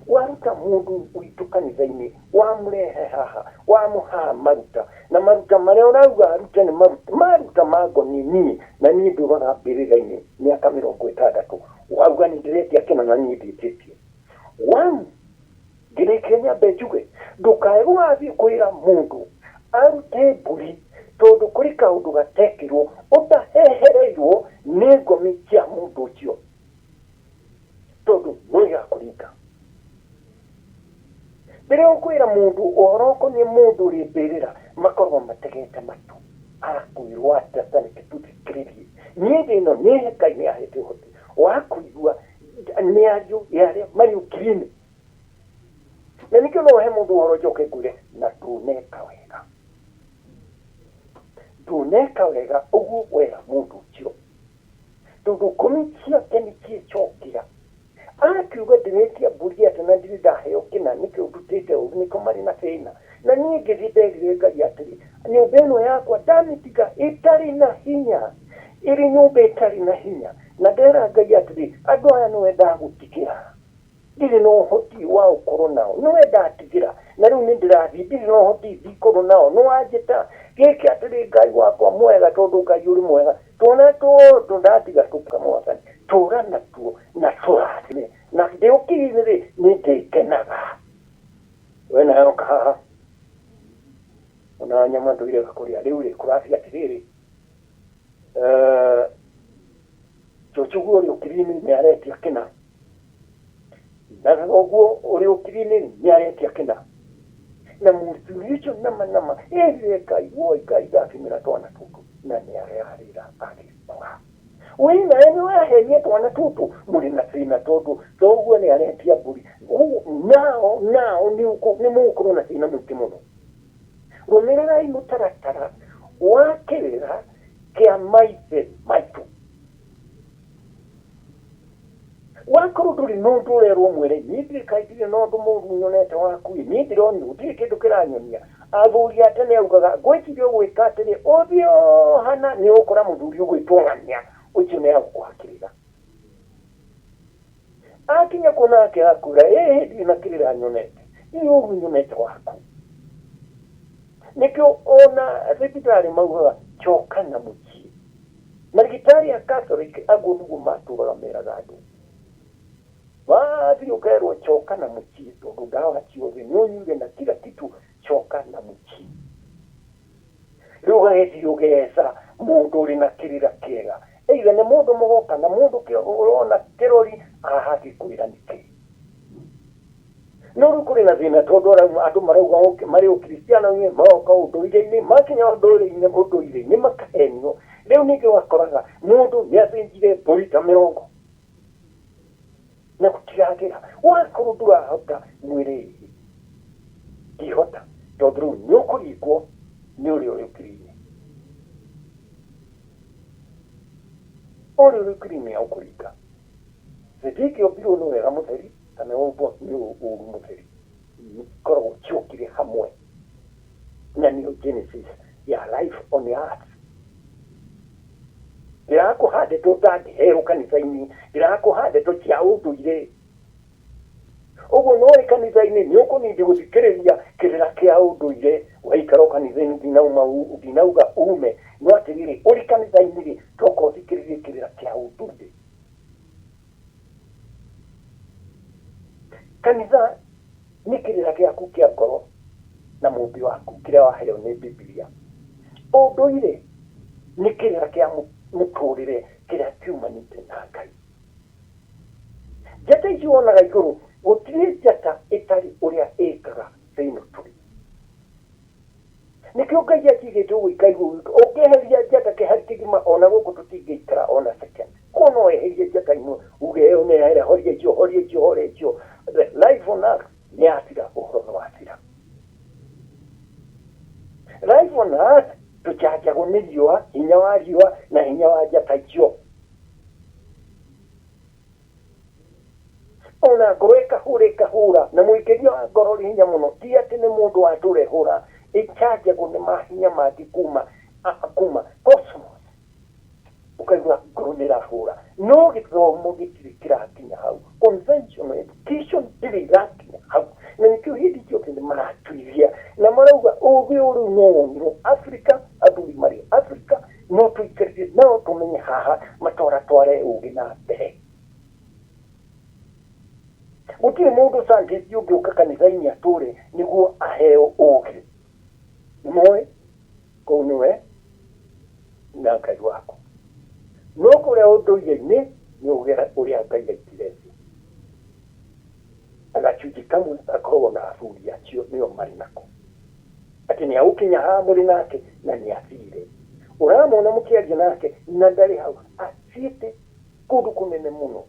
Waruta mũndũ witũ kanitha-inĩ, wamũrehe haha, wamũhaha maruta, na maruta marĩa ũrauga arute nĩ maruta, maruta mangoniĩ niĩ, na niĩ ndũraga mbĩrĩra-inĩ mĩaka 60, wauga nĩ ndĩretia kĩna na niĩ ndiĩtĩtie. One, ngĩrĩkia nyambe njuge, ndũkae gũgathiĩ kwĩra mũndũ arute mbũri tondũ kũrĩ kaũndũ gatekirwo ũtahehereirwo nĩ ngomi cia mũndũ ũcio, tondũ no igakũringa. Rĩrĩa ũkwĩra mũndũ ũhoro ũkoniĩ mũndũ ũrĩ mbĩrĩra, makoragwo mategete matũ. Arakwĩrwo atĩa ta reke tũthikĩrĩrie. Niĩ thĩ ĩno nĩ Ngai nĩ ahete ũhoti wa kũigua mĩario ya arĩa marĩ ũkiri-inĩ. Na nĩkĩo no he mũndũ ũhoro njoke ngwĩre na ndũneka wega. Ndũneka wega ũguo wera mũndũ ũcio. Tondũ ngũmi ciake nĩ ciĩcokera. Akiuga ndĩretia mbũri atĩ na ndirĩ ndaheo kĩna, nĩkĩo ndutĩte ũru, nĩkĩo marĩ na thĩna. Na niĩ ngĩthiĩ nderire Ngai atĩrĩ, nyũmba ĩno yakwa ndamĩtiga ĩtarĩ na hinya, ĩrĩ nyũmba ĩtarĩ na hinya. Na ndera Ngai atĩrĩ, andũ aya nĩwe ndagũtigĩra, ndirĩ na ũhoti wa gũkorwo nao, nĩwe ndatigĩra, na rĩu nĩ ndĩrathiĩ, ndirĩ na ũhoti ndikorwo nao, nĩ wanjĩta gĩke atĩrĩ Ngai wakwa mwega, tondũ Ngai ũrĩ mwega, twana tũtũ ndatiga tũka mwathani, tũra natuo na tũrathime, na ndĩ ũkiri-inĩ rĩ, nĩ ndĩkenaga. We nawe ũka haha, ona nyama ndũire kũrĩa, rĩu rĩ, kũrathiĩ atĩrĩrĩ, cũcũguo ũrĩ ũkiri-inĩ nĩ aretia kĩna, na thoguo ũrĩ ũkiri-inĩ nĩ aretia kĩna, na mũthuri ũcio nama nama erire Ngai, woi Ngai ndathimĩra twana tũtũ, na nĩ ararĩra agĩkua. We nawe nĩ wahenia twana tũtũ, mũrĩ na thĩna tondũ thoguo nĩ aretia mbũri, nao nao nĩ mũgũkorwo na thĩna mũingĩ mũno. Rũmĩrĩrai mũtaratara wa kĩrĩra kĩa maithe maitũ. Wakorwo ndũrĩ na ũndũ ũrerwo mwĩre, niĩ ndirĩ kaĩ ndirĩ na ũndũ mũru nyonete waku ĩ, niĩ ndĩronio gũtirĩ kĩndũ kĩranyonia. Athuri a tene augaga, ngwĩciria ũgwĩka atĩrĩ, ũthiĩ o hana nĩ ũgũkora mũthuri ũgwĩtwo ng'ania, ũcio nĩ agũkũhakĩrĩra. Akinya kuo nake akwĩra, ĩhĩ ndirĩ na kĩrĩra nyonete, ndirĩ ũru nyonete waku. Nĩkĩo ona thibitarĩ maugaga coka na mũciĩ. Marigitari a Catholic aguo nĩguo matũraga meraga andũ. Wathiĩ ũkerwo coka na mũciĩ tondũ ndawa ciothe nĩ ũnyuire na kila kitu, coka na mũciĩ. Rĩu ũgagĩthiĩ ũgetha mũndũ ũrĩ na kĩrĩra kĩega, either nĩ mũndũ mũgo kana mũndũ ũrona kĩrori haha angĩkwĩra nĩkĩ. No rĩu kũrĩ na thĩna tondũ andũ marauga marĩ ũkristiano-inĩ, magoka ũndũire-inĩ, makinya ũndũire-inĩ makahenio. Rĩu ningĩ ũgakoraga mũndũ nĩ athĩnjire mbũri ta 20 na gũtiragĩra. Wakorwo ndũrahota mwĩrĩ ĩ, ndihota, tondũ rĩu nĩ ũkũringwo nĩ ũrĩa ũrĩ ũkiri-inĩ. Ũrĩa ũrĩ ũkiri-inĩ nĩ agũkũringa. Gĩtĩ kĩombirwo nĩ wega mũtheri kana ũmbwo nĩ ũru mũtheri, ikoragwo ciokire hamwe, na nĩyo genesis ya life on earth. Ndĩrakũha ndeto ũtangĩherwo kanitha-inĩ, ndĩrakũha ndeto cia ũndũire. Ũguo no ũrĩ kanitha-inĩ nĩ ũkũnindi gũthikĩrĩria kĩrĩra kĩa ũndũire, waikara o kanitha-inĩ ndinauma ndinauga ume, no atĩrĩrĩ ũrĩ kanitha-inĩ rĩ, toka ũthikĩrĩrie kĩrĩra kĩa ũndũire. Kanitha nĩ kĩrĩra gĩaku kĩa ngoro na mũmbi waku kĩrĩa waheo nĩ Bibilia. Ũndũire nĩ kĩrĩra kĩa mũtũrĩre kĩrĩa kiumanĩte na Ngai. Njata ici wonaga igũrũ, gũtirĩ njata ĩtarĩ ũrĩa ĩkaga thĩ ĩno tũrĩ. Nĩkĩo Ngai anjigĩte ũguo ikaigwo ũngĩeheria njata kĩhari kĩgima ona gũkũ tũtingĩikara ona second. Ko no eherie njata imwe uge ĩyo nĩ yahere horia icio horia icio horia icio. The life on earth nĩ yathira ũhoro nĩ wathira. Life on earth tũcanjagwo nĩ riũa, hinya wa riũa na hinya wa njata icio. Ona ngoro ĩkahũra ĩkahũra na mũikĩria wa ngoro ũrĩ hinya mũno, ti atĩ nĩ mũndũ watũra ĩhũra, ĩcanjagwo nĩ mahinya mangĩ kuma kuma cosmos, ũkaigua ngoro nĩ ĩrahũra. No gĩthomo gĩtirĩ kĩrakinya hau, conventional education ndĩrĩ ĩrakinya hau, na nĩkĩo hĩndĩ ciothe nĩ maratuithia na marauga ũgĩ ũyũ rĩu no wonirwo Africa, athuri marĩ Africa no tũikarire nao tũmenye haha matwaratware ũgĩ na mbere. Gũtirĩ mũndũ scientist ũngĩũka kanitha-inĩ atũre nĩguo aheo ũgĩ. Nĩmũĩ kũu nĩwe na Ngai waku. No kũrĩa ũndũire-inĩ nĩ ũgĩ ũrĩa Ngai aitire thĩ. Gacunjĩ kamwe gakoragwo na athuri acio nĩo marĩ nako. Atĩ nĩ agũkinya haha mũrĩ nake na nĩ athire. Ũramwona mũkĩaria nake na ndarĩ hau. Athiĩte kũndũ kũnene mũno.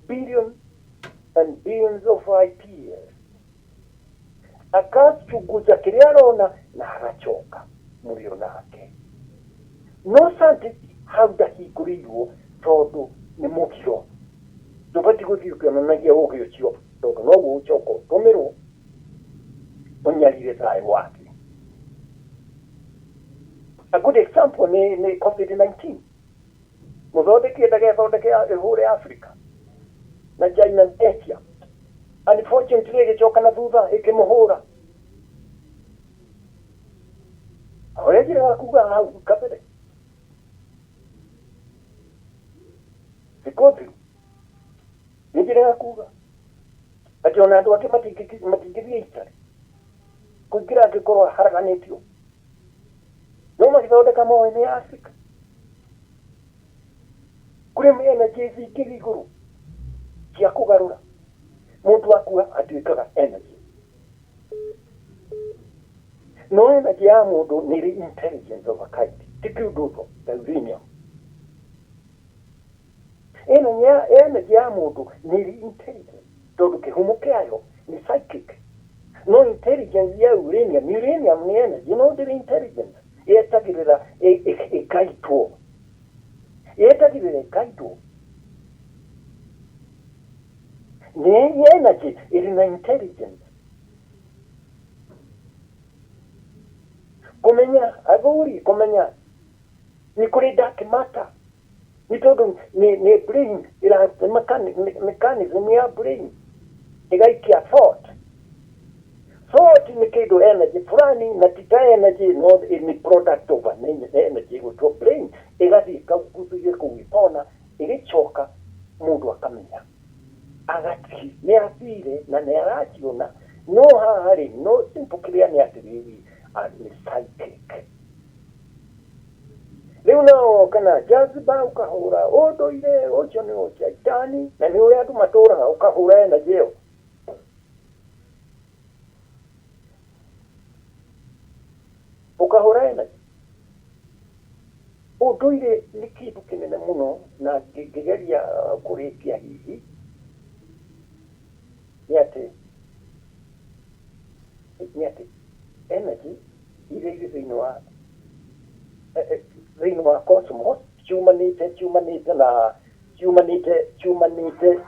Billions and billions of ideas. Akachunguza kĩrĩa arona na agacoka mũrĩ o nake. No scientist hau ndahingũrĩirwo tondũ nĩ mũgiro. Ndũbatiĩ gũthiĩ ũkĩonanagia ũgĩ ũcio tondũ noguo ũcoka ũtũmĩrwo ũnyarire thayũ wake. A good example nĩ COVID-19. Mũthondeki endaga ĩthondeke ĩhũre Africa na China na Asia. Unfortunately ĩgĩcoka na thutha ĩkĩmũhũra. Ũrĩa njĩraga kuga hau kabere. Thikũ thiru. Nĩ njĩraga kuga atĩ ona andũ angĩ matingĩthiĩ Italy kũingĩra angĩkorwo haraganĩtio. No magĩthondeka moĩ nĩ Africa. Kũrĩ energy ingĩ igũrũ cia kũgarũra. Mũndũ akua atuĩkaga energy. No energy ya mũndũ nĩ ĩrĩ intelligence of a kind. Ti kĩũndũ ta uranium. Energy ya mũndũ nĩ ĩrĩ intelligence tondũ kĩhumo kĩayo nĩ psychic. No intelligence ya uranium, uranium nĩ energy no ndĩrĩ intelligence. Yetagĩrĩra ĩkaitwo. Yetagĩrĩra ĩkaitwo. Nĩ energy ĩrĩ na intelligence. Kũmenya athuri, kũmenya nĩ kũrĩ dark matter. Nĩ tondũ nĩ brain ĩra mechanism ya brain ĩgaikia thought. Thought nĩ kĩndũ energy fulani na ti ta energy no nĩ product of an energy ĩgwĩtwo brain ĩgathiĩ ĩkaguthũire kũu ĩkona ĩgĩcoka mũndũ akamenya agathiĩ nĩ athire na nĩ araciona no haha rĩ no simple kĩrĩa nĩ atĩrĩrĩ nĩ psychic. Rĩu nao woka na jaziba ũkahũra ũndũire ũcio nĩ ũcaitani na nĩ ũrĩa andũ matũraga ũkahũra energy ĩyo. Ũkahũra energy. Ũndũire nĩ kĩndũ kĩnene mũno na ngĩgeria kũrĩkia hihi nĩ atĩ nĩ atĩ energy iria irĩ thĩinĩ wa thĩinĩ wa cosmos ciumanĩte ciumanĩte na ciumanĩte ciumanĩte